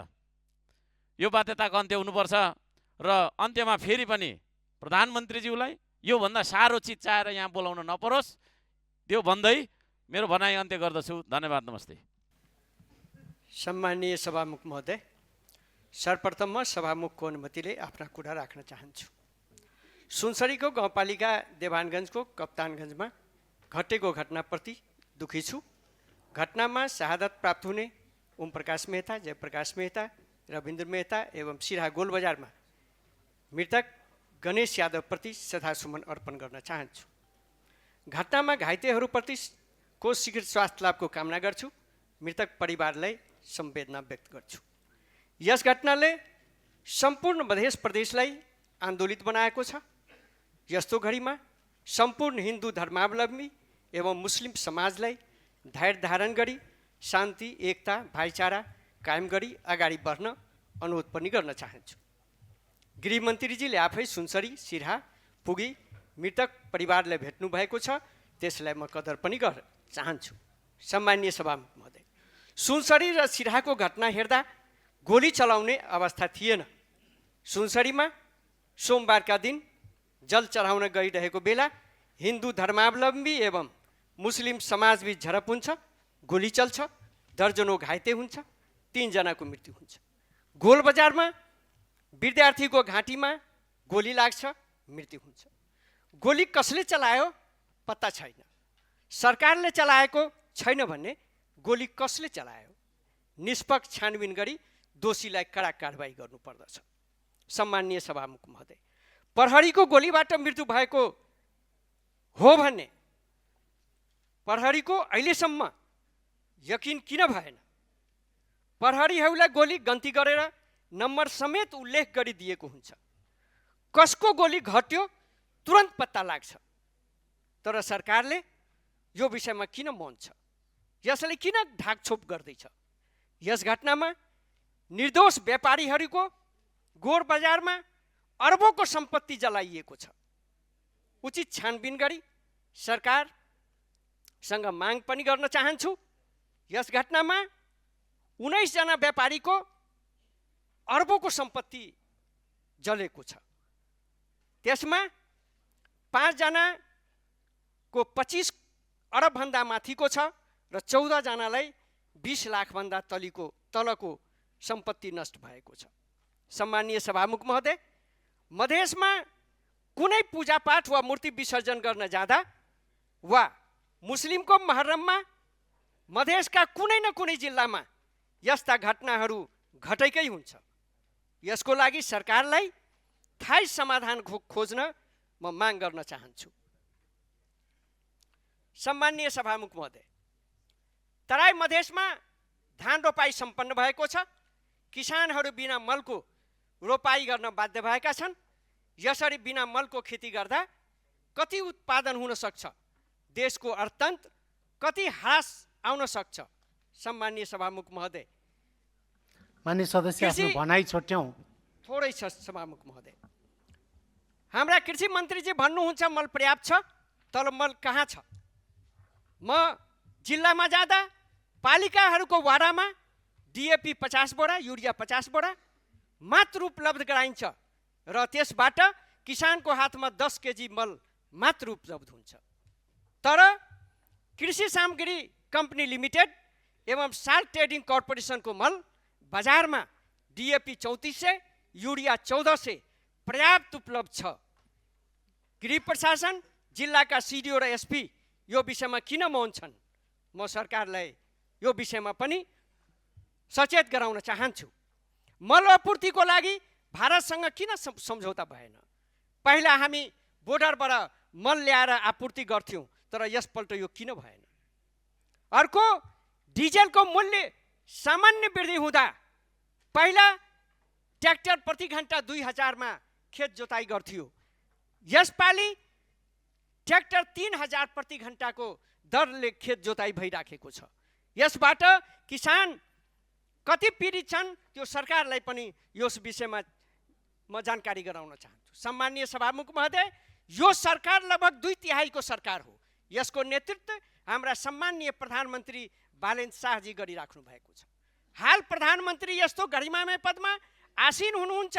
यो बाध्यताको अन्त्य हुनुपर्छ र अन्त्यमा फेरि पनि प्रधानमन्त्रीज्यूलाई योभन्दा साह्रो चिज चाहेर यहाँ बोलाउन नपरोस्, त्यो भन्दै मेरो भनाइ अन्त्य गर्दछु। धन्यवाद, नमस्ते। सम्माननीय सभामुख महोदय, सर्वप्रथममा सभामुखको अनुमतिले आफ्ना कुरा राख्न चाहन्छु। सुनसरीको गाउँपालिका देवानगञ्जको कप्तानगञ्जमा घटेको घटनाप्रति दुखी छु। घटनामा शहादत प्राप्त हुने ओम प्रकाश मेहता, जयप्रकाश मेहता, रविन्द्र मेहता एवं सिराहा गोलबजारमा मृतक गणेश यादवप्रति श्रद्धासुमन अर्पण गर्न चाहन्छु। घटनामा घाइतेहरूप्रति को शीघ्र स्वास्थ्य लाभको कामना गर्छु। मृतक परिवारलाई संवेदना व्यक्त गर्छु। यस घटनाले सम्पूर्ण मध्य प्रदेशलाई आन्दोलित बनाएको छ। यस्तो घडीमा सम्पूर्ण हिन्दू धर्मावलम्बी एवं मुस्लिम समाजलाई धैर्य धारण गरी शान्ति, एकता, भाइचारा कायम गरी अगाडि बढ्न अनुरोध पनि गर्न चाहन्छु। गृहमन्त्रीजीले आफै सुनसरी सिराहा पुगी मृतक परिवारलाई भेट्नु भएको छ, त्यसलाई म कदर पनि गर्न चाहन्छु। सम्माननीय सभामुख महोदय, सुनसरी र सिराहाको घटना हेर्दा गोली चलाउने अवस्था थिएन। सुनसरीमा सोमबारका दिन जल चढाउन गइरहेको बेला हिन्दू धर्मावलम्बी एवं मुस्लिम समाजबीच झडप हुन्छ, गोली चल्छ, दर्जनौं घाइते हुन्छ, 3 जनाको मृत्यु हुन्छ। गोलबजारमा विद्यार्थीको घाँटीमा गोली लाग्छ, मृत्यु हुन्छ। गोली कसले चलायो पत्ता छैन। सरकारले चलाएको छैन भन्ने गोली कसले चलायो? निष्पक्ष छानबिन गरी दोषीलाई कडा कारबाही गर्नुपर्दछ। सम्माननीय सभामुख महोदय, प्रहरीको गोलीबाट मृत्यु भएको हो भन्ने प्रहरीको अहिलेसम्म यकिन किन भएन? प्रहरीहरूलाई गोली गन्ती गरेर नम्बर समेत उल्लेख गरिदिएको हुन्छ। कसको गोली घट्यो तुरन्त पत्ता लाग्छ। तर सरकारले यो विषयमा किन मौन छ? यसले किन ढाकछोप गर्दैछ? यस घटनामा निर्दोष व्यापारीहरूको गोर बजारमा अरबौंको सम्पत्ति जलाइएको छ। उचित छानबिन गरी सरकारसँग माग पनि गर्न चाहन्छु। यस घटनामा 19 जना व्यापारीको अरबौंको सम्पत्ति जलेको छ। त्यसमा 5 जनाको 25 अरबभन्दा माथिको छ र 14 जनालाई 20 लाखभन्दा तलको सम्पत्ति नष्ट भएको छ। सम्माननीय सभामुख महोदय, मधेसमा कुनै पूजापाठ वा मूर्ति विसर्जन गर्न जाँदा वा मुस्लिमको मुहर्रममा मधेसका कुनै न कुनै जिल्लामा यस्ता घटनाहरू घटेकै हुन्छ। यसको लागि सरकारलाई स्थायी समाधान खोज्न म माग गर्न चाहन्छु। सम्माननीय सभामुख महोदय, तराई मधेसमा धान रोपाई सम्पन्न भएको छ। किसानहरू बिना मलको रोपाई गर्न बाध्य भएका छन्। यसरी बिना मलको खेती गर्दा कति उत्पादन हुन सक्छ, देशको अर्थतन्त्र कति ह्रास आउन सक्छ। सम्माननीय सभामुख महोदय, माननीय सदस्य आफ्नो भनाइ छोट्यौँ। थोरै छ सभामुख महोदय। हाम्रा कृषि मन्त्रीजी भन्नुहुन्छ मल पर्याप्त छ, तर मल कहाँ छ? म जिल्लामा जाँदा पालिकाहरूको वाडामा DAP 50 बोरा, युरिया 50 बोरा मात्र उपलब्ध गराइन्छ र त्यसबाट किसानको हातमा 10 केजी मल मात्र उपलब्ध हुन्छ। तर कृषि सामग्री कम्पनी लिमिटेड एवं साल्ट ट्रेडिङ कर्पोरेसनको मल बजारमा DAP 3400, युरिया 1400 पर्याप्त उपलब्ध छ। गृह प्रशासन, जिल्लाका CDO र SP यो विषयमा किन मौन छन्? म सरकारलाई यो विषयमा पनि सचेत गराउन चाहन्छु। मल आपूर्तिको लागि भारतसँग किन सम्झौता भएन? पहिला हामी बोर्डरबाट मल ल्याएर आपूर्ति गर्थ्यौँ, तर यसपल्ट यो किन भएन? अर्को, डिजेलको मूल्य सामान्य वृद्धि हुँदा पहिला ट्र्याक्टर प्रति घण्टा 2000 मा खेत जोताई गर्थ्यो। यसपालि ट्र्याक्टर 3000 प्रति घण्टाको दरले खेत जोताई भइराखेको छ। यसबाट किसान कति पीडित छन् त्यो सरकारलाई पनि यस विषयमा म जानकारी गराउन चाहन्छु। सम्माननीय सभामुख महोदय, यो सरकार लगभग 2/3 को सरकार हो। यसको नेतृत्व हाम्रा सम्माननीय प्रधानमन्त्री बालेन्द्र शाहजी गरिराख्नु भएको छ। हाल प्रधानमन्त्री यस्तो गरिमामय पदमा आसीन हुनुहुन्छ,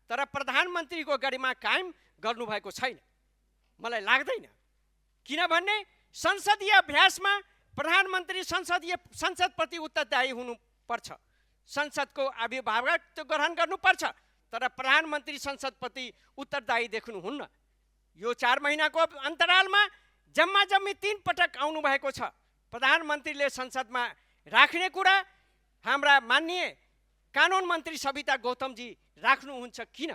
तर प्रधानमन्त्रीको गरिमा कायम गर्नुभएको छैन। मलाई लाग्दैन, किनभने संसदीय अभ्यासमा प्रधानमन्त्री संसदप्रति उत्तरदायी हुनुपर्छ, संसदको अभिभावकत्व ग्रहण गर्नुपर्छ, तर प्रधानमन्त्री संसदप्रति उत्तरदायी देख्नुहुन्न। यो 4 महिनाको अन्तरालमा जम्मा 3 पटक आउनु भएको छ। प्रधानमन्त्रीले संसदमा राख्ने कुरा हाम्रा माननीय कानुन मन्त्री सविता गौतमजी राख्नुहुन्छ किन?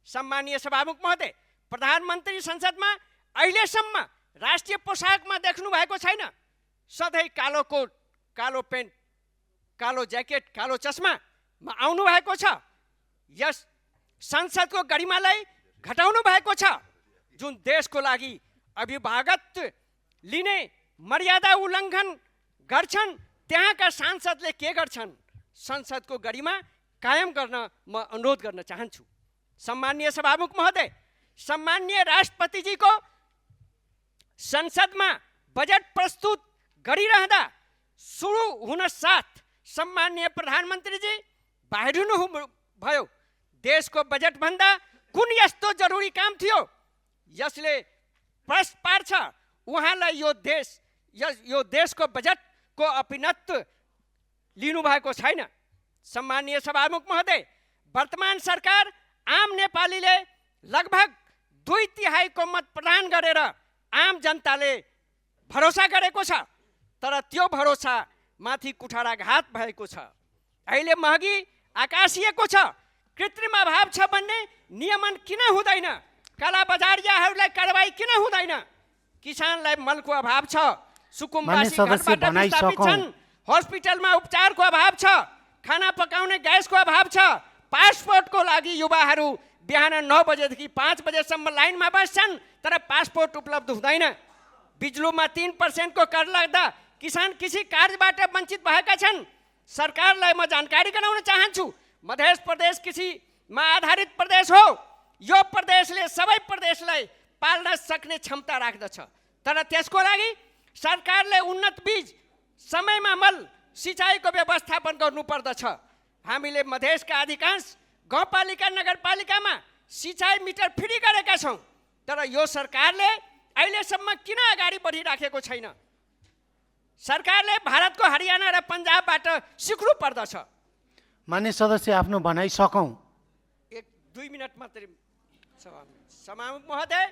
सम्माननीय सभामुख महोदय, प्रधानमन्त्री संसदमा अहिलेसम्म राष्ट्रिय पोसाकमा देख्नु भएको छैन। सधैँ कालो कोट, कालो पेन्ट, कालो ज्याकेट, कालो चस्मामा आउनु भएको छ। यस संसदको गरिमालाई घटाउनु भएको छ। जुन देशको लागि अभिभावकत्व लिने मर्यादा उल्लङ्घन गर्छन्, त्यहाँका सांसदले के गर्छन्? संसदको गरिमा कायम गर्न म अनुरोध गर्न चाहन्छु। सम्माननीय सभामुख महोदय, सम्माननीय राष्ट्रपतिजीको संसदमा बजेट प्रस्तुत गरिरहँदा सुरु हुन साथ सम्माननीय प्रधानमन्त्रीजी बाहिर भयो। देशको बजेट भन्दा कुन यस्तो जरुरी काम थियो यसले प्रश्न पार्छ? उहाँलाई यो देशको बजेटको अपीनत्व लिनुभएको छैन। सम्माननीय सभामुख महोदय, वर्तमान सरकार आम नेपालीले लगभग 2/3 को मत प्रदान गरेर आम जनताले भरोसा गरेको छ, तर त्यो भरोसा माथि कुठाराघात भएको छ। अहिले महँगी आकाशिएको छ। कृत्रिम अभाव छ भन्ने नियमन किन हुँदैन? काला बजारियाहरूलाई कारबाही किन हुँदैन? किसानलाई मलको अभाव छ, सुकुम्बासी घरबाट विस्थापित छन्, हस्पिटलमा उपचारको अभाव छ, खाना पकाउने ग्यासको अभाव छ, पासपोर्टको लागि युवाहरू बिहान 9 बजेदेखि 5 बजेसम्म लाइनमा बस्छन्, तर पासपोर्ट उपलब्ध हुँदैन। बिजुलीमा 3% को कर लाग्दा किसान कृषि कार्यबाट वञ्चित भएका छन्। सरकारलाई म जानकारी गराउन चाहन्छु, मध्य प्रदेश कृषिमा आधारित प्रदेश हो। यो प्रदेशले सबै प्रदेशलाई पाल्न सक्ने क्षमता राख्दछ, तर त्यसको लागि सरकारले उन्नत बीज, समयमा मल, सिँचाइको व्यवस्थापन गर्नुपर्दछ। हामीले मधेसका अधिकांश गाउँपालिका नगरपालिकामा सिँचाइ मिटर फ्री गरेका छौँ, तर यो सरकारले अहिलेसम्म किन अगाडि बढिराखेको छैन? सरकारले भारतको हरियाणा र पन्जाबबाट सिक्नु पर्दछ। मान्य सदस्य, आफ्नो भनाइ सकौँ। 1-2 मिनट मात्रै। सभामुख महोदय,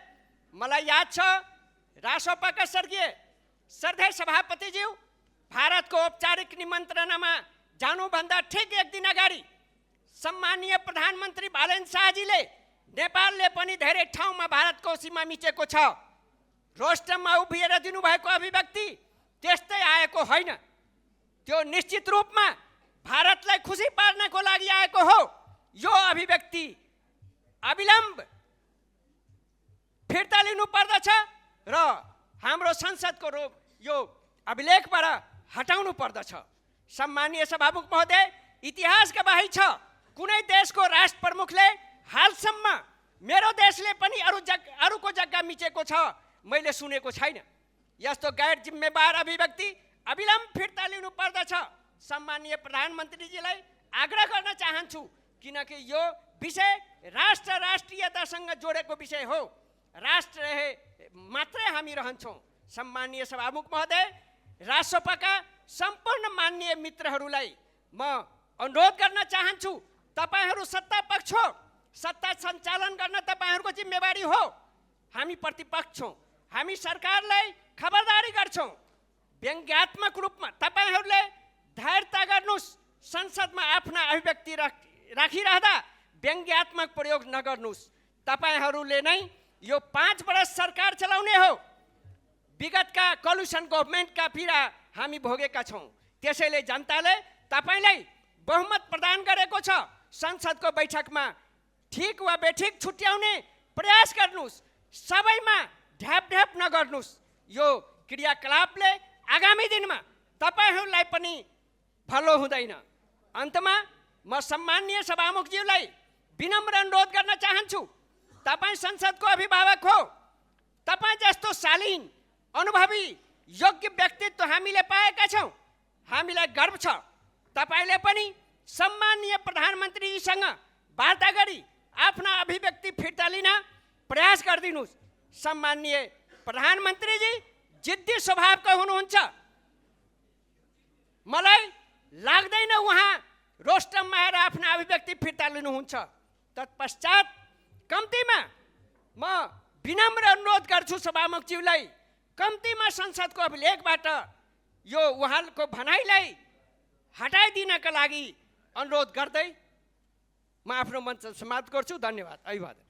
मलाई याद छ रासोपाका स्वर्गीय श्रद्धेय सभापतिज्यू भारतको औपचारिक निमन्त्रणामा जानुभन्दा ठिक 1 दिन अगाडि सम्मानीय प्रधानमन्त्री बालेन शाहजीले नेपालले पनि धेरै ठाउँमा भारतको सीमा मिचेको छ। रोस्टममा उभिएर दिनुभएको अभिव्यक्ति त्यस्तै आएको होइन। त्यो निश्चित रूपमा भारतलाई खुसी पार्नको लागि आएको हो। यो अभिव्यक्ति अविलम्ब फिर्ता लिनु पर्दछ र हाम्रो संसदको यो अभिलेखबाट हटाउनु पर्दछ। सम्मानीय सभामुख महोदय, इतिहास गवाही छ कुनै देशको राष्ट्र प्रमुखले हालसम्म मेरो देशले पनि अरूको जग्गा मिचेको छ मैले सुनेको छैन। यस्तो गैर जिम्मेवार अभिव्यक्ति अविलम्ब फिर्ता लिनु पर्दछ। सम्मानीय प्रधानमन्त्रीजीलाई आग्रह गर्न चाहन्छु, किनकि यो विषय राष्ट्रियतासँग जोडेको विषय हो। राष्ट्र रहे मात्रै हामी रहन्छौँ। सम्मानीय सभामुख महोदय, राष्ट्रसभाका सम्पूर्ण माननीय मित्रहरूलाई म अनुरोध गर्न चाहन्छु, तपाईहरू सत्ता पक्ष हो, सत्ता सञ्चालन गर्न तपाईहरूको जिम्मेवारी हो। हामी प्रतिपक्ष छौँ, हामी सरकारलाई खबरदारी गर्छौँ। व्यङ्ग्यात्मक रूपमा तपाईहरूले धैर्यता गर्नुहोस्। संसदमा आफ्ना अभिव्यक्ति राखिरहँदा व्यङ्ग्यात्मक प्रयोग नगर्नुहोस्। तपाईहरूले नै यो 5 वर्ष सरकार चलाउने हो। विगतका कलुसन गभर्मेन्टका पीडा हामी भोगेका छौँ। त्यसैले जनताले तपाईँलाई बहुमत प्रदान गरेको छ। संसदको बैठकमा ठिक वा बेठिक छुट्याउने प्रयास गर्नुहोस्। सबैमा ढ्याप नगर्नुहोस्। यो क्रियाकलापले आगामी दिनमा तपाईँहरूलाई पनि भलो हुँदैन। अन्तमा म सम्मानीय सभामुखज्यूलाई विनम्र अनुरोध गर्न चाहन्छु, तपाईँ संसदको अभिभावक हो। तपाईँ जस्तो शालीन, अनुभवी, योग्य व्यक्तित्व हामीले पाएका छौँ। हामीलाई गर्व छ। तपाईँले पनि सम्मानीय प्रधानमन्त्रीजीसँग वार्ता गरी आफ्ना अभिव्यक्ति फिर्ता लिन प्रयास गरिदिनुहोस्। सम्मानीय प्रधानमन्त्रीजी जिद्दी स्वभावका हुनुहुन्छ। मलाई लाग्दैन उहाँ रोस्टममा आएर आफ्ना अभिव्यक्ति फिर्ता लिनुहुन्छ। तत्पश्चात कम्तीमा म विनम्र अनुरोध गर्छु सभामुखज्यूलाई, कम्तीमा संसदको अभिलेखबाट यो उहाँको भनाइलाई हटाइदिनका लागि अनुरोध गर्दै म आफ्नो मञ्च समाप्त गर्छु। धन्यवाद। अभिवादन।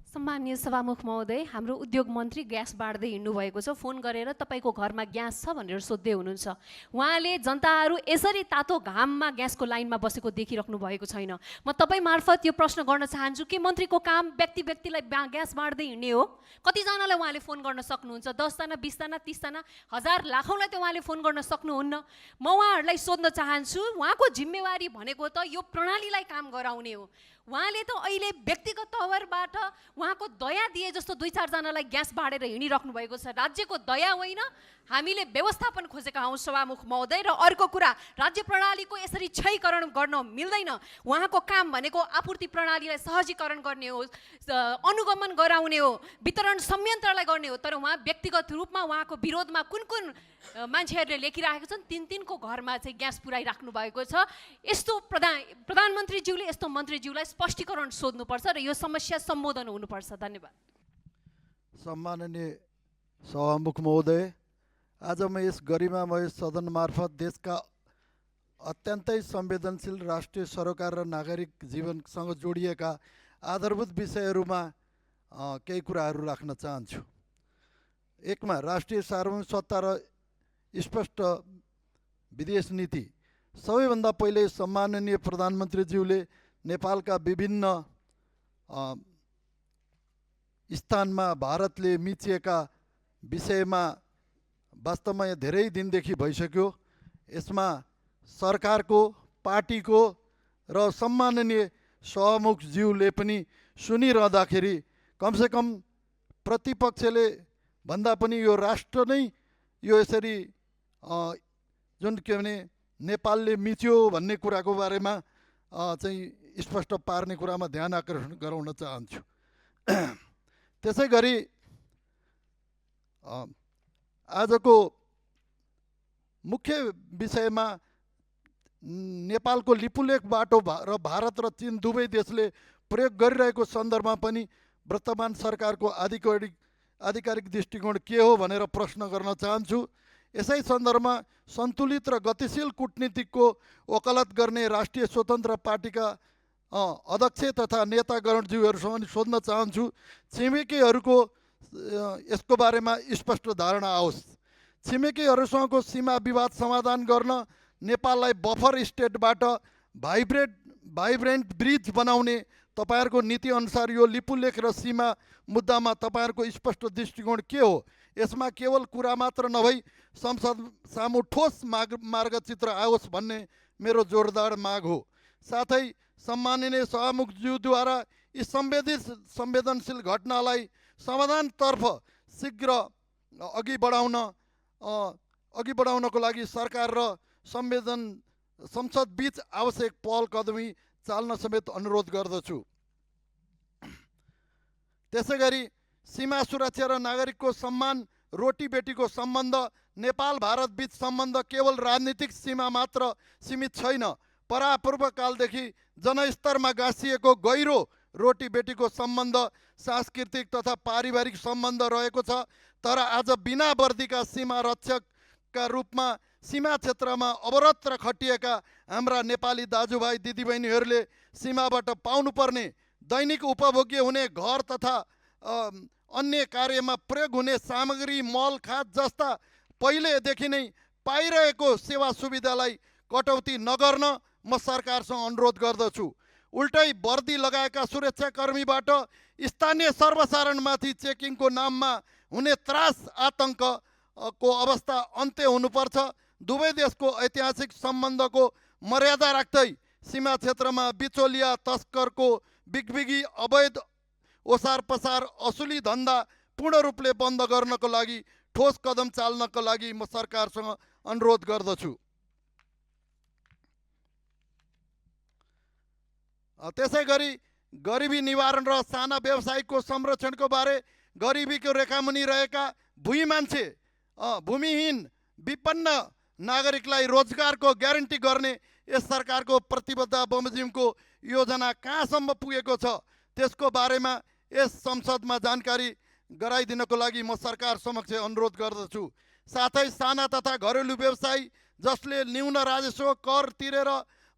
सम्मानीय सभामुख महोदय, हाम्रो उद्योग मन्त्री ग्यास बाँड्दै हिँड्नु भएको छ। फोन गरेर तपाईँको घरमा ग्यास छ भनेर सोध्दै हुनुहुन्छ। उहाँले जनताहरू यसरी तातो घाममा ग्यासको लाइनमा बसेको देखिराख्नु भएको छैन। म तपाईँ मार्फत यो प्रश्न गर्न चाहन्छु कि मन्त्रीको काम व्यक्तिलाई ग्यास बाँड्दै हिँड्ने हो? कतिजनालाई उहाँले फोन गर्न सक्नुहुन्छ? 10 जना, 20 जना, 30 जना, 1000 लाखौँलाई त उहाँले फोन गर्न सक्नुहुन्न। म उहाँहरूलाई सोध्न चाहन्छु, उहाँको जिम्मेवारी भनेको त यो प्रणालीलाई काम गराउने हो। उहाँले त अहिले व्यक्तिगत तवरबाट उहाँको दया दिए जस्तो 2-4 जनालाई ग्यास बाँडेर हिँडिराख्नु भएको छ। राज्यको दया होइन, हामीले व्यवस्थापन खोजेका हौँ सभामुख महोदय। र अर्को कुरा, राज्य प्रणालीको यसरी क्षयीकरण गर्न मिल्दैन। उहाँको काम भनेको आपूर्ति प्रणालीलाई सहजीकरण गर्ने हो, अनुगमन गराउने हो, वितरण संयन्त्रलाई गर्ने हो। तर उहाँ व्यक्तिगत रूपमा उहाँको विरोधमा कुन मान्छेहरूले लेखिराखेका छन्, तिनको घरमा चाहिँ ग्यास पुर्याइराख्नु भएको छ। यस्तो प्रधानमन्त्रीज्यूले यस्तो मन्त्रीज्यूलाई स्पष्टीकरण सोध्नुपर्छ र यो समस्या सम्बोधन हुनुपर्छ। धन्यवाद। सम्माननीय सभामुख महोदय, आज म यस गरिमामय सदन मार्फत देशका अत्यन्तै संवेदनशील राष्ट्रिय सरोकार र नागरिक जीवनसँग जोडिएका आधारभूत विषयहरूमा केही कुराहरू राख्न चाहन्छु। एकमा राष्ट्रिय सार्वभौमिक सत्ता र स्पष्ट विदेश नीति। सबैभन्दा पहिले सम्माननीय प्रधानमन्त्रीज्यूले नेपालका विभिन्न स्थानमा भारतले मिचिएका विषयमा वास्तवमा यहाँ धेरै दिनदेखि भइसक्यो। यसमा सरकारको, पार्टीको र सम्माननीय सभामुखज्यूले पनि सुनिरहँदाखेरि कमसेकम प्रतिपक्षले भन्दा पनि यो राष्ट्र नै यो यसरी जुन के भने नेपालले मिच्यो भन्ने कुराको बारेमा चाहिँ स्पष्ट पार्ने कुरामा ध्यान आकर्षण गराउन चाहन्छु। त्यसै गरी आजको मुख्य विषयमा नेपालको लिपुलेख बाटो र भारत र चीन दुवै देशले प्रयोग गरिरहेको सन्दर्भमा पनि वर्तमान सरकारको आधिकारिक दृष्टिकोण के हो भनेर प्रश्न गर्न चाहन्छु। यसै सन्दर्भमा सन्तुलित र गतिशील कूटनीतिको वकालत गर्ने राष्ट्रिय स्वतन्त्र पार्टीका अध्यक्ष तथा नेतागणज्यूहरूसँग पनि सोध्न चाहन्छु, छिमेकीहरूको यसको बारेमा स्पष्ट धारणा आओस्। छिमेकीहरूसँगको सीमा विवाद समाधान गर्न नेपाललाई बफर स्टेटबाट भाइब्रेन्ट ब्रिज बनाउने तपाईँहरूको नीतिअनुसार यो लिपुलेख र सीमा मुद्दामा तपाईँहरूको स्पष्ट दृष्टिकोण के हो? यसमा केवल कुरा मात्र नभई संसद सामु ठोस मार्गचित्र आओस् भन्ने मेरो जोरदार माग हो। साथै सम्माननीय सभामुखज्यूद्वारा यी संवेदनशील घटनालाई समाधानतर्फ शीघ्र अघि बढाउनको लागि सरकार र संसद बीच आवश्यक पहल कदमी चाल्न समेत अनुरोध गर्दछु। त्यसै गरी सीमा सुरक्षा र नागरिकको सम्मान, रोटी बेटीको सम्बन्ध, नेपाल भारत बीच सम्बन्ध केवल राजनीतिक सीमा मात्र सीमित छैन। परापूर्वकालदेखि जनस्तरमा गाँसिएको गहिरो रोटी बेटीको सम्बन्ध सांस्कृतिक तथा पारिवारिक सम्बन्ध रहेको छ। तर आज बिना वर्दीका सीमा रक्षकका रूपमा सीमा क्षेत्रमा अवरत र खटिएका हाम्रा नेपाली दाजुभाइ दिदीबहिनीहरूले सीमाबाट पाउनुपर्ने दैनिक उपभोग्य हुने घर तथा अन्य कार्यमा प्रयोग हुने सामग्री, मल, खाद जस्ता पहिलेदेखि नै पाइरहेको सेवा सुविधालाई कटौती नगर्न म सरकारसँग अनुरोध गर्दछु। उल्टै वर्दी लगाएका सुरक्षाकर्मीबाट स्थानीय सर्वसाधारणमाथि चेकिङको नाममा हुने त्रास आतङ्कको अवस्था अन्त्य हुनुपर्छ। दुवै देशको ऐतिहासिक सम्बन्धको मर्यादा राख्दै सीमा क्षेत्रमा बिचौलिया तस्करको बिगबिगी अवैध ओसार पसार असुली धन्दा पूर्ण रूपले बन्द गर्नको लागि ठोस कदम चाल्नको लागि म सरकारसँग अनुरोध गर्दछु। त्यसै गरी गरिबी निवारण र साना व्यवसायको संरक्षणको बारे गरिबीको रेखामुनि रहेका भूमिहीन विपन्न नागरिकलाई रोजगारको ग्यारेन्टी गर्ने यस सरकारको प्रतिबद्धता बमोजिमको योजना कहाँसम्म पुगेको छ त्यसको बारेमा यस संसदमा जानकारी गराइदिनको लागि म सरकार समक्ष अनुरोध गर्दछु। साथै साना तथा घरेलु व्यवसायी जसले न्यून राजस्व कर तिरेर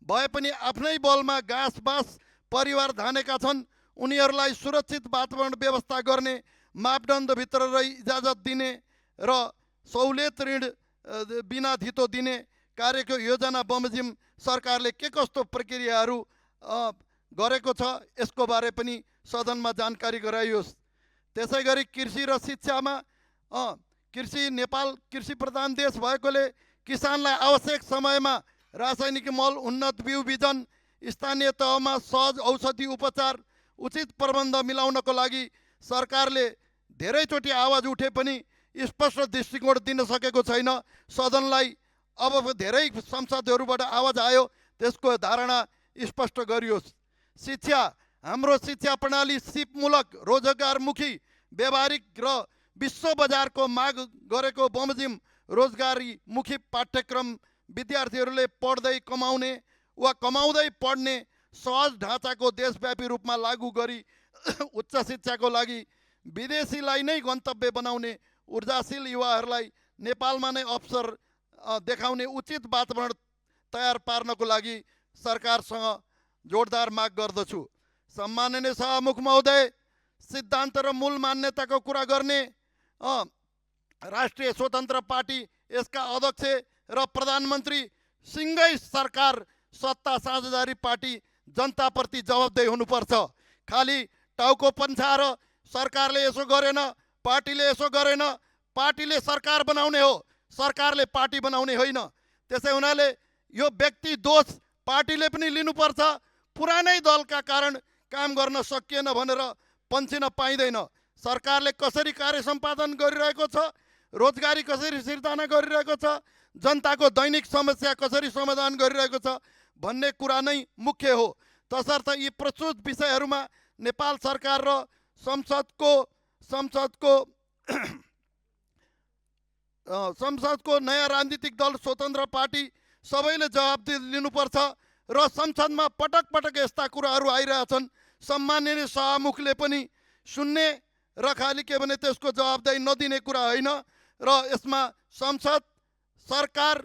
भए पनि आफ्नै बलमा घाँस बाँस परिवार धानेका छन्, उनीहरूलाई सुरक्षित वातावरण व्यवस्था गर्ने मापदण्डभित्र रही इजाजत दिने र सहुलियत ऋण बिना धितो दिने कार्यको योजना बमोजिम सरकारले के कस्तो प्रक्रियाहरू गरेको छ यसको बारे पनि सदनमा जानकारी गराइयोस्। त्यसै गरी कृषि र शिक्षामा नेपाल कृषि प्रधान देश भएकोले किसानलाई आवश्यक समयमा रासायनिक मल, उन्नत बिउ बिजन, स्थानीय तहमा सहज औषधि उपचार, उचित प्रबन्ध मिलाउनको लागि सरकारले धेरैचोटि आवाज उठे पनि स्पष्ट दृष्टिकोण दिन सकेको छैन। सदनलाई अब धेरै संसदहरूबाट आवाज आयो, त्यसको धारणा स्पष्ट गरियोस्। शिक्षा, हाम्रो शिक्षा प्रणाली सिपमूलक, रोजगारमुखी, व्यावहारिक र विश्व बजारको माग गरेको बमोजिम रोजगारीमुखी पाठ्यक्रम विद्यार्थीहरूले पढ्दै कमाउने वा कमाउँदै पढ्ने सहज ढाँचाको देशव्यापी रूपमा लागू गरी उच्च शिक्षाको लागि विदेशीलाई नै गन्तव्य बनाउने ऊर्जाशील युवाहरूलाई नेपालमा नै अवसर देखाउने उचित वातावरण तयार पार्नको लागि सरकारसँग जोरदार माग गर्दछु। सम्माननीय सभामुख महोदय, सिद्धान्त र मूल मान्यताको कुरा गर्ने राष्ट्रिय स्वतन्त्र पार्टी, यसका अध्यक्ष र प्रधानमन्त्री सँगै सरकार सत्ता साझेदारी पार्टी जनताप्रति जवाबदेही हुनुपर्छ। खालि टाउको पन्साएर सरकारले यसो गरेन, पार्टीले यसो गरेन, पार्टीले सरकार बनाउने हो, सरकारले पार्टी बनाउने होइन। त्यसै हुनाले यो व्यक्ति दोष पार्टीले पनि लिनुपर्छ। पुरानै दलका कारण काम गर्न सकिएन भनेर पन्छिन पाइँदैन। सरकारले कसरी कार्य सम्पादन गरिरहेको छ, रोजगारी कसरी सिर्जना गरिरहेको छ, जनताको दैनिक समस्या कसरी समाधान गरिरहेको छ भन्ने कुरा नै मुख्य हो। तसर्थ यी प्रस्तुत विषयहरूमा नेपाल सरकार र संसदको नयाँ राजनीतिक दल स्वतन्त्र पार्टी सबैले जवाबदेही लिनुपर्छ र संसदमा पटक पटक यस्ता कुराहरू आइरहेछन्। सम्माननीय सभामुखले पनि सुन्ने र खालि के भने त्यसको जवाबदेही नदिने कुरा होइन र यसमा संसद, सरकार,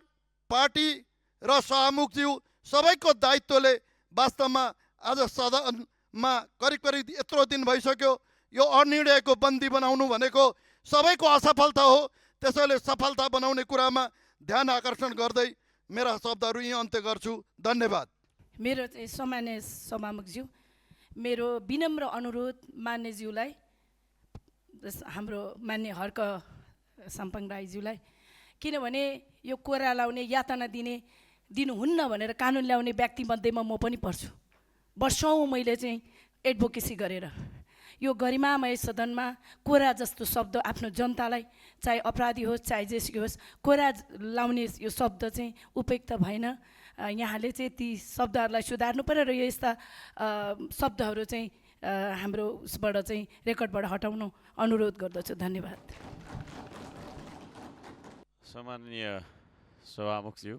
पार्टी र सभामुखज्यू सबैको दायित्वले वास्तवमा आज सदनमा करिब करिब यत्रो दिन भइसक्यो। यो अनिर्णयको बन्दी बनाउनु भनेको सबैको असफलता हो। त्यसैले सफलता बनाउने कुरामा ध्यान आकर्षण गर्दै मेरा शब्दहरू यहीँ अन्त्य गर्छु। धन्यवाद। मेरो चाहिँ सम्मान्य सभामुखज्यू, मेरो विनम्र अनुरोध मान्यज्यूलाई, हाम्रो मान्य हर्क साम्पाङ राईज्यूलाई, किनभने यो कोरा लाउने यातना दिनुहुन्न भनेर कानुन ल्याउने व्यक्तिमध्येमा म पनि पर्छु। वर्षौँ मैले चाहिँ एडभोकेसी गरेर यो गरिमामय सदनमा कोरा जस्तो शब्द आफ्नो जनतालाई, चाहे अपराधी होस् चाहे जेसुकै होस्, कोरा लाउने यो शब्द चाहिँ उपयुक्त भएन। यहाँले चाहिँ ती शब्दहरूलाई सुधार्नु पर्यो र यो यस्ता शब्दहरू चाहिँ हाम्रो उसबाट चाहिँ रेकर्डबाट हटाउनु अनुरोध गर्दछु। धन्यवाद। सम्माननीय सभामुखज्यू,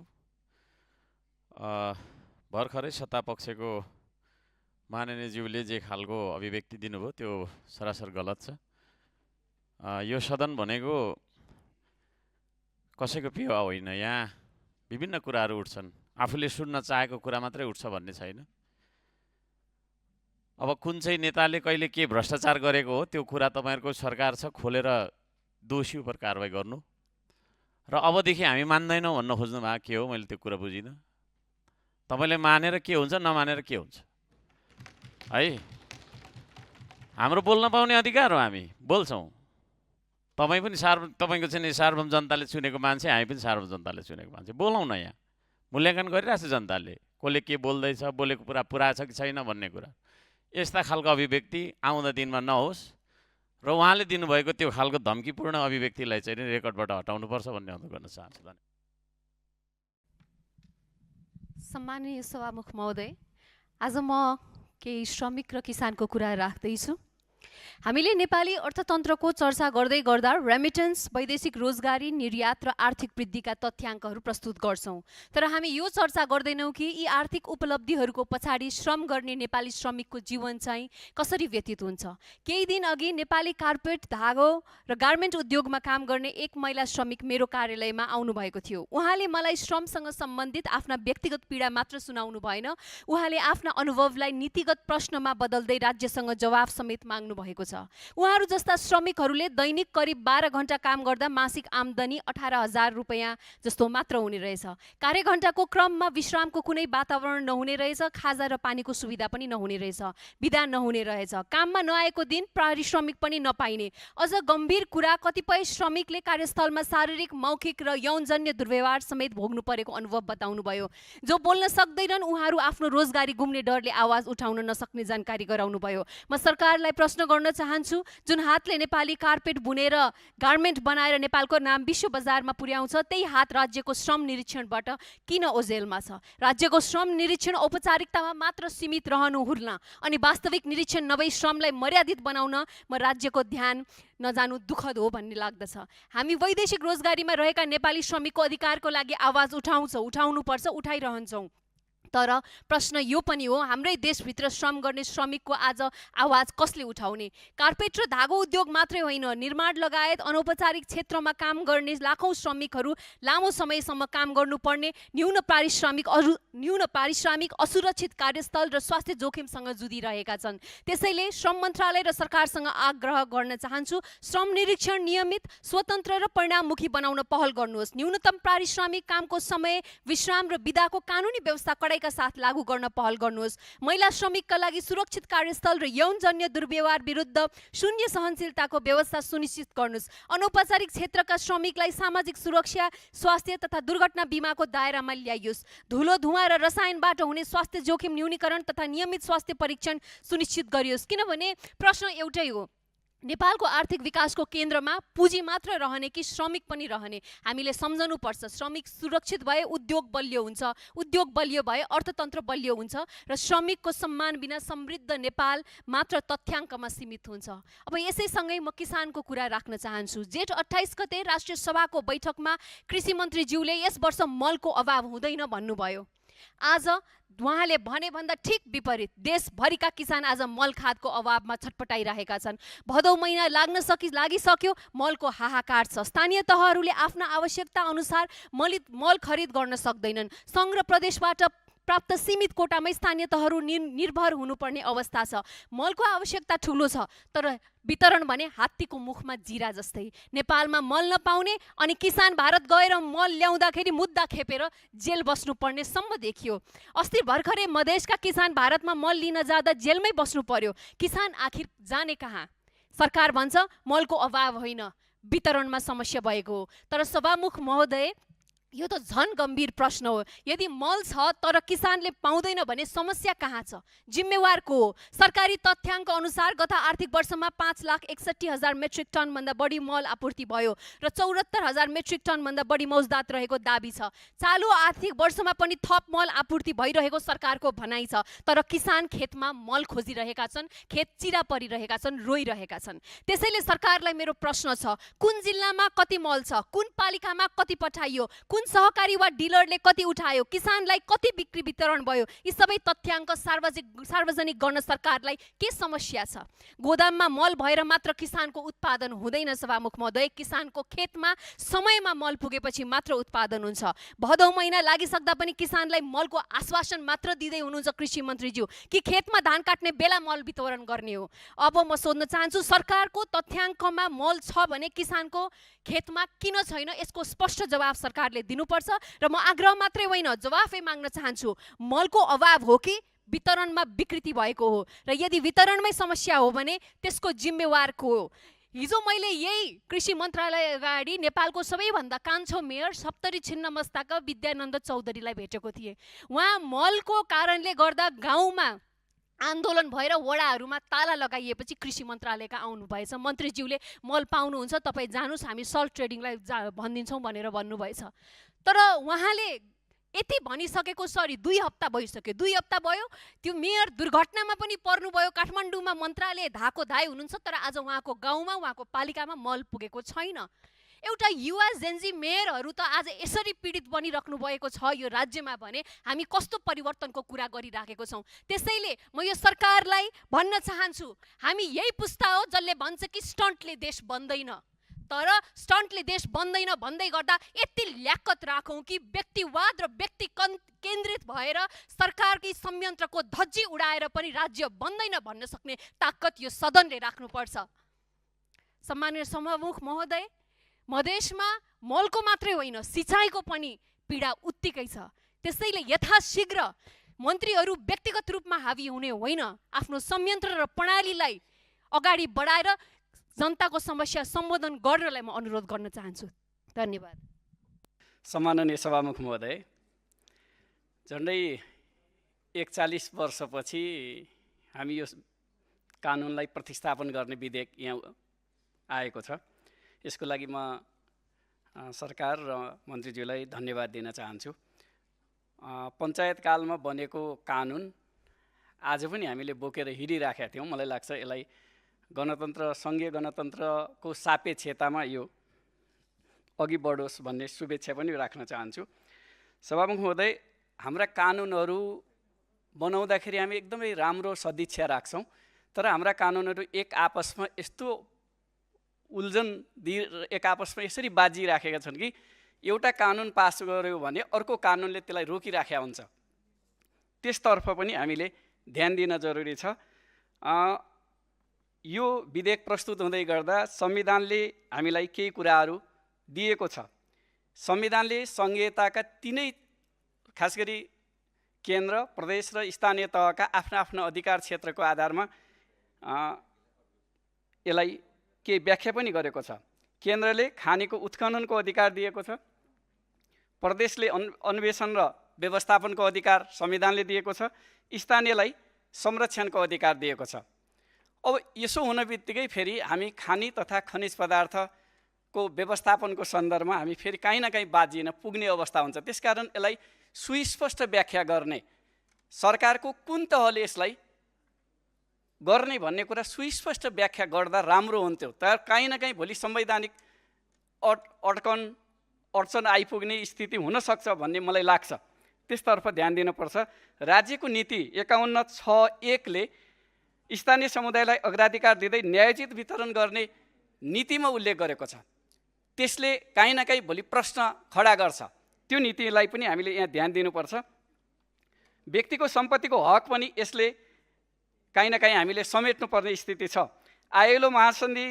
भर्खरै सत्तापक्षको माननीयज्यूले जे खालको अभिव्यक्ति दिनुभयो त्यो सरासर गलत छ। यो सदन भनेको कसैको पेवा होइन। यहाँ विभिन्न कुराहरू उठ्छन्। आफूले सुन्न चाहेको कुरा मात्रै उठ्छ भन्ने छैन। अब कुन चाहिँ नेताले कहिले के भ्रष्टाचार गरेको हो त्यो कुरा तपाईँहरूको सरकार छ, खोलेर दोषी उप कारवाही गर्नु। र अबदेखि हामी मान्दैनौँ भन्न खोज्नु भएको के हो, मैले त्यो कुरा बुझिनँ। तपाईँले मानेर के हुन्छ, नमानेर के हुन्छ है? हाम्रो बोल्न पाउने अधिकार हो, हामी बोल्छौँ। तपाईँ पनि तपाईँको चाहिँ सार्वभौम जनताले चुनेको मान्छे, हामी पनि सार्वभौम जनताले चुनेको मान्छे। बोलौँ न। यहाँ मूल्याङ्कन गरिरहेछ जनताले, कसले के बोल्दैछ, बोलेको कुरा पुरा छ कि छैन भन्ने कुरा। यस्ता खालको अभिव्यक्ति आउँदा दिनमा नहोस् र उहाँले दिनुभएको त्यो खालको धम्कीपूर्ण अभिव्यक्तिलाई चाहिँ रेकर्डबाट हटाउनुपर्छ भन्ने अनुरोध गर्न चाहन्छु। सम्माननीय सभामुख महोदय, आज म केही श्रमिक र किसानको कुरा राख्दैछु। हामीले नेपाली अर्थतन्त्रको चर्चा गर्दै गर्दा रेमिटेन्स, वैदेशिक रोजगारी, निर्यात र आर्थिक वृद्धिका तथ्याङ्कहरू प्रस्तुत गर्छौँ। तर हामी यो चर्चा गर्दैनौँ कि यी आर्थिक उपलब्धिहरूको पछाडि श्रम गर्ने नेपाली श्रमिकको जीवन चाहिँ कसरी व्यतीत हुन्छ। केही दिन अघि नेपाली कार्पेट, धागो र गार्मेन्ट उद्योगमा काम गर्ने एक महिला श्रमिक मेरो कार्यालयमा आउनुभएको थियो। उहाँले मलाई श्रमसँग सम्बन्धित आफ्ना व्यक्तिगत पीडा मात्र सुनाउनु भएन, उहाँले आफ्ना अनुभवलाई नीतिगत प्रश्नमा बदल्दै राज्यसँग जवाफ समेत माग्नु भएको छ। उहाँहरू जस्ता श्रमिकहरूले दैनिक करिब 12 घण्टा काम गर्दा मासिक आम्दानी 18,000 रुपैयाँ जस्तो मात्र हुने रहेछ। कार्यघण्टाको क्रममा विश्रामको कुनै वातावरण नहुने रहेछ, खाजा र पानीको सुविधा पनि नहुने रहेछ, बिदा नहुने रहेछ, काममा नआएको दिन पारिश्रमिक पनि नपाइने। अझ गम्भीर कुरा, कतिपय श्रमिकले कार्यस्थलमा शारीरिक, मौखिक र यौनजन्य दुर्व्यवहार समेत भोग्नु परेको अनुभव बताउनुभयो। जो बोल्न सक्दैनन् उहाँहरू आफ्नो रोजगारी गुम्ने डरले आवाज उठाउन नसक्ने जानकारी गराउनुभयो। म सरकारलाई प्रश्न गर्न चाहन्छु, जुन हातले नेपाली कार्पेट बुनेर गार्मेन्ट बनाएर नेपालको नाम विश्व बजारमा पुर्याउँछ, त्यही हात राज्यको श्रम निरीक्षणबाट किन ओझेलमा छ? राज्यको श्रम निरीक्षण औपचारिकतामा मात्र सीमित रहनु हुन्न अनि वास्तविक निरीक्षण नभई श्रमलाई मर्यादित बनाउन म राज्यको ध्यान नजानु दुःखद हो भन्ने लाग्दछ। हामी वैदेशिक रोजगारीमा रहेका नेपाली श्रमिकको अधिकारको लागि आवाज उठाउनुपर्छ, उठाइरहन्छौँ। तर प्रश्न यो पनि हो, हाम्रै देशभित्र श्रम गर्ने श्रमिकको आज आवाज कसले उठाउने? कार्पेट र धागो उद्योग मात्रै होइन, निर्माण लगायत अनौपचारिक क्षेत्रमा काम गर्ने लाखौँ श्रमिकहरू लामो समयसम्म काम गर्नुपर्ने, न्यून पारिश्रमिक, असुरक्षित कार्यस्थल र स्वास्थ्य जोखिमसँग जुधिरहेका छन्। त्यसैले श्रम मन्त्रालय र सरकारसँग आग्रह गर्न चाहन्छु, श्रम निरीक्षण नियमित, स्वतन्त्र र परिणाममुखी बनाउन पहल गर्नुहोस्। न्यूनतम पारिश्रमिक, कामको समय, विश्राम र बिदाको कानुनी व्यवस्था कडाइ का साथ लागू गर्न पहल गर्नुहोस्। महिला श्रमिकका लागि सुरक्षित कार्यस्थल र यौनजन्य दुर्व्यवहार विरुद्ध शून्य सहनशीलताको व्यवस्था सुनिश्चित गर्नुहोस्। अनौपचारिक क्षेत्रका श्रमिकलाई सामाजिक सुरक्षा, स्वास्थ्य तथा दुर्घटना बिमाको दायरामा ल्याइयोस्। धुलो, धुवाँ र रसायनबाट हुने स्वास्थ्य जोखिम न्यूनीकरण तथा नियमित स्वास्थ्य परीक्षण सुनिश्चित गरियोस्। किनभने प्रश्न एउटै हो, नेपालको आर्थिक विकासको केन्द्रमा पुँजी मात्र रहने कि श्रमिक पनि रहने? हामीले सम्झनुपर्छ, श्रमिक सुरक्षित भए उद्योग बलियो हुन्छ, उद्योग बलियो भए अर्थतन्त्र बलियो हुन्छ र श्रमिकको सम्मान बिना समृद्ध नेपाल मात्र तथ्याङ्कमा सीमित हुन्छ। अब यसैसँगै म किसानको कुरा राख्न चाहन्छु। जेठ 28 गते राष्ट्रिय सभाको बैठकमा कृषि मन्त्रीज्यूले यस वर्ष मलको अभाव हुँदैन भन्नुभयो। आज उहाँले भने भन्दा ठिक विपरीत देशभरिका किसान आज मल खादको अभावमा छटपटाइरहेका छन्। भदौ महिना लागिसक्यो, मलको हाहाकार छ। स्थानीय तहहरूले आफ्ना आवश्यकता अनुसार मल खरिद गर्न सक्दैनन्। सङ्घ र प्रदेशबाट प्राप्त सीमित कोटामै स्थानीय तहहरू निर्भर हुनुपर्ने अवस्था छ। मलको आवश्यकता ठुलो छ, तर वितरण भने हात्तीको मुखमा जिरा जस्तै। नेपालमा मल नपाउने अनि किसान भारत गएर मल ल्याउँदाखेरि मुद्दा खेपेर जेल बस्नुपर्ने सम्म देखियो। अस्ति भर्खरै मधेसका किसान भारतमा मल लिन जाँदा जेलमै बस्नु पर्यो। किसान आखिर जाने कहाँ? सरकार भन्छ मलको अभाव होइन, वितरणमा समस्या भएको हो। तर सभामुख महोदय, यो त झन गम्भीर प्रश्न हो। यदि मल छ तर किसानले पाउँदैन भने समस्या कहाँ छ? जिम्मेवार को हो? सरकारी तथ्याङ्क अनुसार गत आर्थिक वर्षमा 5,61,000 मेट्रिक टनभन्दा बढी मल आपूर्ति भयो र 74,000 मेट्रिक टनभन्दा बढी मौजदात रहेको दाबी छ। चालु आर्थिक वर्षमा पनि थप मल आपूर्ति भइरहेको सरकारको भनाइ छ। तर किसान खेतमा मल खोजिरहेका छन्, खेत चिरा परिरहेका छन्, रोइरहेका छन्। त्यसैले सरकारलाई मेरो प्रश्न छ, कुन जिल्लामा कति मल छ, कुन पालिकामा कति पठाइयो, कुन सहकारी वा डिलरले कति उठायो, किसानलाई कति बिक्री वितरण भयो, यी सबै तथ्याङ्क सार्वजनिक गर्न सरकारलाई के समस्या छ? गोदाममा मल भएर मात्र किसानको उत्पादन हुँदैन सभामुख महोदय। किसानको खेतमा समयमा मल पुगेपछि मात्र उत्पादन हुन्छ। भदौ महिना लागिसक्दा पनि किसानलाई मलको आश्वासन मात्र दिँदै हुनुहुन्छ कृषि मन्त्रीज्यू कि खेतमा धान काट्ने बेला मल वितरण गर्ने हो। अब म सोध्न चाहन्छु, सरकारको तथ्याङ्कमा मल छ भने किसानको खेतमा किन छैन? यसको स्पष्ट जवाब सरकारले दिनुपर्छ। र म आग्रह मात्रै होइन, जवाफै माग्न चाहन्छु, मलको अभाव हो कि वितरणमा विकृति भएको हो? र यदि वितरणमै समस्या हो भने त्यसको जिम्मेवार को हो? हिजो मैले यही कृषि मन्त्रालय अगाडि नेपालको सबैभन्दा कान्छो मेयर सप्तरी छिन्नमस्ताका विद्यानन्द चौधरीलाई भेटेको थिएँ। उहाँ मलको कारणले गर्दा गाउँमा आन्दोलन भएर वडाहरूमा ताला लगाइएपछि कृषि मन्त्रालयका आउनुभएछ। मन्त्रीज्यूले मल पाउनुहुन्छ, तपाईँ जानुहोस्, हामी सल्ट ट्रेडिङलाई भनिदिन्छौँ भनेर भन्नुभएछ। तर उहाँले यति भनिसकेको, सरी 2 हप्ता भइसक्यो, 2 हप्ता भयो, त्यो मेयर दुर्घटनामा पनि पर्नुभयो। काठमाडौँमा मन्त्रालय धाको धाइ हुनुहुन्छ, तर आज उहाँको गाउँमा, उहाँको पालिकामा मल पुगेको छैन। एउटा युवा जेन्जी मेयरहरू त आज यसरी पीडित बनिराख्नु भएको छ यो राज्यमा भने हामी कस्तो परिवर्तनको कुरा गरिराखेको छौँ। त्यसैले म यो सरकारलाई भन्न चाहन्छु, हामी यही पुस्ता हो जसले भन्छ कि स्टन्टले देश बन्दैन। तर स्टन्टले देश बन्दैन भन्दै गर्दा यति ल्याक्कत राखौँ कि व्यक्तिवाद र व्यक्ति केन्द्रित भएर सरकारकी संयन्त्रको धज्जी उडाएर पनि राज्य बन्दैन भन्न सक्ने ताकत यो सदनले राख्नुपर्छ। सम्माननीय सभामुख महोदय, मधेसमा मलको मात्रै होइन, सिँचाइको पनि पीडा उत्तिकै छ। त्यसैले यथाशीघ्र मन्त्रीहरू व्यक्तिगत रूपमा हावी हुने होइन, आफ्नो संयन्त्र र प्रणालीलाई अगाडि बढाएर जनताको समस्या सम्बोधन गर्नलाई म अनुरोध गर्न चाहन्छु। धन्यवाद। सम्माननीय सभामुख महोदय, झन्डै 41 वर्षपछि हामी यो कानुनलाई प्रतिस्थापन गर्ने विधेयक यहाँ आएको छ। यसको लागि म सरकार र मन्त्रीज्यूलाई धन्यवाद दिन चाहन्छु। पञ्चायतकालमा बनेको कानुन आज पनि हामीले बोकेर हिँडिराखेका थियौँ। मलाई लाग्छ यसलाई गणतन्त्र, सङ्घीय गणतन्त्रको सापेक्षतामा यो अघि बढोस् भन्ने शुभेच्छा पनि राख्न चाहन्छु। सभामुख महोदय, हाम्रा कानुनहरू बनाउँदाखेरि हामी एकदमै राम्रो सदिच्छा राख्छौँ, तर हाम्रा कानुनहरू एक आपसमा यस्तो उल्झन एक आपसमा यसरी बाजिराखेका छन् कि एउटा कानुन पास गर्यो भने अर्को कानुनले त्यसलाई रोकिराखेका हुन्छ। त्यसतर्फ पनि हामीले ध्यान दिन जरुरी छ। यो विधेयक प्रस्तुत हुँदै गर्दा संविधानले हामीलाई केही कुराहरू दिएको छ। संविधानले सङ्घीयताका तीनै, खास गरी केन्द्र, प्रदेश र स्थानीय तहका आफ्ना आफ्ना अधिकार क्षेत्रको आधारमा यसलाई केही व्याख्या पनि गरेको छ। केन्द्रले खानीको उत्खननको अधिकार दिएको छ, प्रदेशले अन्वेषण र व्यवस्थापनको अधिकार संविधानले दिएको छ, स्थानीयलाई संरक्षणको अधिकार दिएको छ। अब यसो हुन बित्तिकै फेरि हामी खानी तथा खनिज पदार्थको व्यवस्थापनको सन्दर्भमा हामी फेरि काहीँ न काहीँ बाजिन पुग्ने अवस्था हुन्छ। त्यसकारण यसलाई सुस्पष्ट व्याख्या गर्ने, सरकारको कुन तहले यसलाई गर्ने भन्ने कुरा सुस्पष्ट व्याख्या गर्दा राम्रो हुन्थ्यो। तर काहीँ न काहीँ भोलि संवैधानिक अडचन आइपुग्ने स्थिति हुनसक्छ भन्ने मलाई लाग्छ। त्यसतर्फ ध्यान दिनुपर्छ। राज्यको नीति 51(6)(1) ले स्थानीय समुदायलाई अग्राधिकार दिँदै न्यायोचित वितरण गर्ने नीतिमा उल्लेख गरेको छ। त्यसले काहीँ न काहीँ भोलि प्रश्न खडा गर्छ। त्यो नीतिलाई पनि हामीले यहाँ ध्यान दिनुपर्छ। व्यक्तिको सम्पत्तिको हक पनि यसले काहीँ न काहीँ हामीले समेट्नुपर्ने स्थिति छ। आईएलओ महासन्धि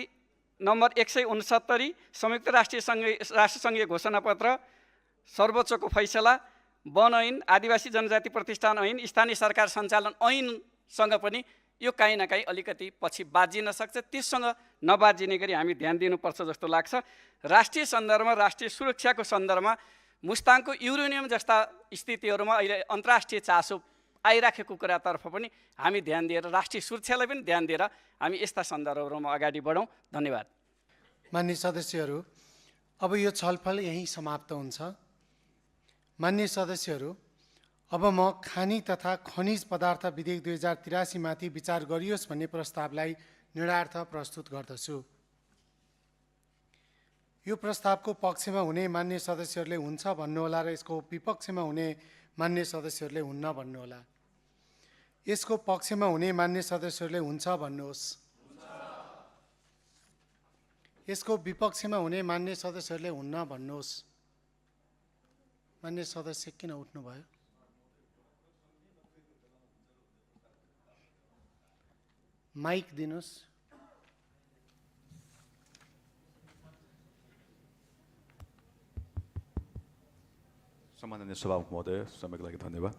नम्बर 169, संयुक्त राष्ट्रसङ्घीय घोषणापत्र, सर्वोच्चको फैसला, वन ऐन, आदिवासी जनजाति प्रतिष्ठान ऐन, स्थानीय सरकार सञ्चालन ऐनसँग पनि यो काहीँ न काहीँ अलिकति पछि बाजिन सक्छ। त्यससँग नबाजिने गरी हामी ध्यान दिनुपर्छ जस्तो लाग्छ। राष्ट्रिय सन्दर्भमा, राष्ट्रिय सुरक्षाको सन्दर्भमा मुस्ताङको युरेनियम जस्ता स्थितिहरूमा अहिले अन्तर्राष्ट्रिय चासो आइराखेको कुरातर्फ पनि हामी ध्यान दिएर, राष्ट्रिय सुरक्षालाई पनि ध्यान दिएर हामी यस्ता सन्दर्भहरूमा अगाडि बढौँ। धन्यवाद। मान्य सदस्यहरू, अब यो छलफल यहीँ समाप्त हुन्छ। मान्य सदस्यहरू, अब म खानी तथा खनिज पदार्थ विधेयक 2083 माथि विचार गरियोस् भन्ने प्रस्तावलाई निर्णार्थ प्रस्तुत गर्दछु। यो प्रस्तावको पक्षमा हुने मान्य सदस्यहरूले हुन्छ भन्नुहोला र यसको विपक्षमा हुने मान्य सदस्यहरूले हुन्न भन्नुहोला। यसको पक्षमा हुने मान्य सदस्यहरूले हुन्छ भन्नुहोस्। यसको विपक्षमा हुने मान्य सदस्यहरूले हुन्न भन्नुहोस्। मान्य सदस्य किन उठ्नुभयो? माइक दिनुहोस्। सम्माननीय सभामुख महोदय, समयको लागि धन्यवाद।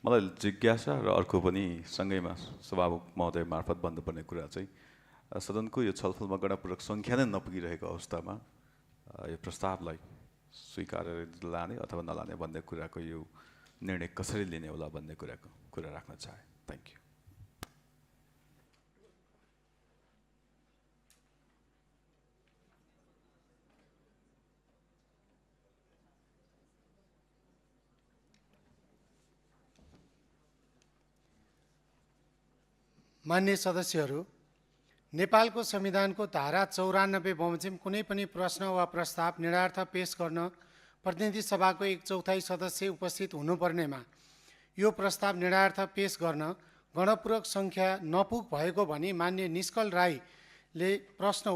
मलाई जिज्ञासा र अर्को पनि सँगैमा सभामुख महोदय मार्फत भन्नुपर्ने कुरा चाहिँ सदनको यो छलफलमा गणनापूर्वक सङ्ख्या नै नपुगिरहेको अवस्थामा यो प्रस्तावलाई स्वीकार लाने अथवा नलाने भन्ने कुराको यो निर्णय कसरी लिने होला भन्ने कुरा राख्न चाहे। Thank you. मान्य सदस्यहरू, नेपालको संविधानको धारा 94 बमोजिम कुनै पनि प्रश्न वा प्रस्ताव निर्णार्थ पेश गर्न प्रतिनिधि सभाको 1/4 सदस्य उपस्थित हुनुपर्नेमा यो प्रस्ताव निर्णार्थ पेश गर्न गणपूर्वक सङ्ख्या नपुग भएको भनी मान्य निष्कल राईले प्रश्न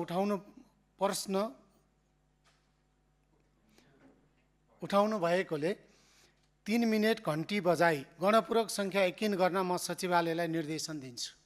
उठाउनु भएकोले 3 मिनेट घन्टी बजाई गणपूर्वक सङ्ख्या यकिन गर्न म सचिवालयलाई निर्देशन दिन्छु।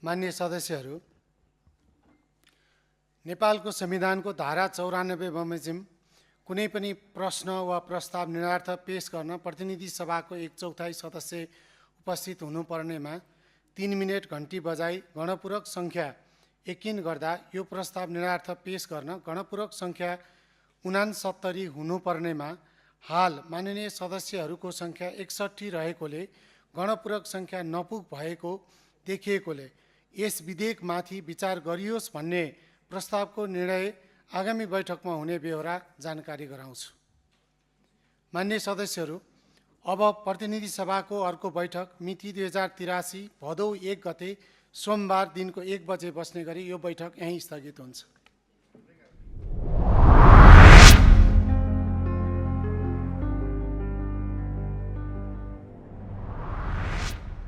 मान्य सदस्यहरू, नेपालको संविधानको धारा 94 बमोजिम कुनै पनि प्रश्न वा प्रस्ताव निर्णार्थ पेश गर्न प्रतिनिधि सभाको 1/4 सदस्य उपस्थित हुनुपर्नेमा 3 मिनेट घन्टी बजाई गणपूरक सङ्ख्या यकिन गर्दा यो प्रस्ताव निर्णार्थ पेश गर्न गणपूरक सङ्ख्या 69 हुनुपर्नेमा हाल माननीय सदस्यहरूको सङ्ख्या 61 रहेकोले गणपूरक सङ्ख्या नपुग भएको देखिएकोले यस विधेयकमाथि विचार गरियोस् भन्ने प्रस्तावको निर्णय आगामी बैठकमा हुने बेहोरा जानकारी गराउँछु। मान्य सदस्यहरू, अब प्रतिनिधि सभाको अर्को बैठक मिति 2083 भदौ 1 गते सोमबार दिनको 1 बजे बस्ने गरी यो बैठक यहीँ स्थगित हुन्छ।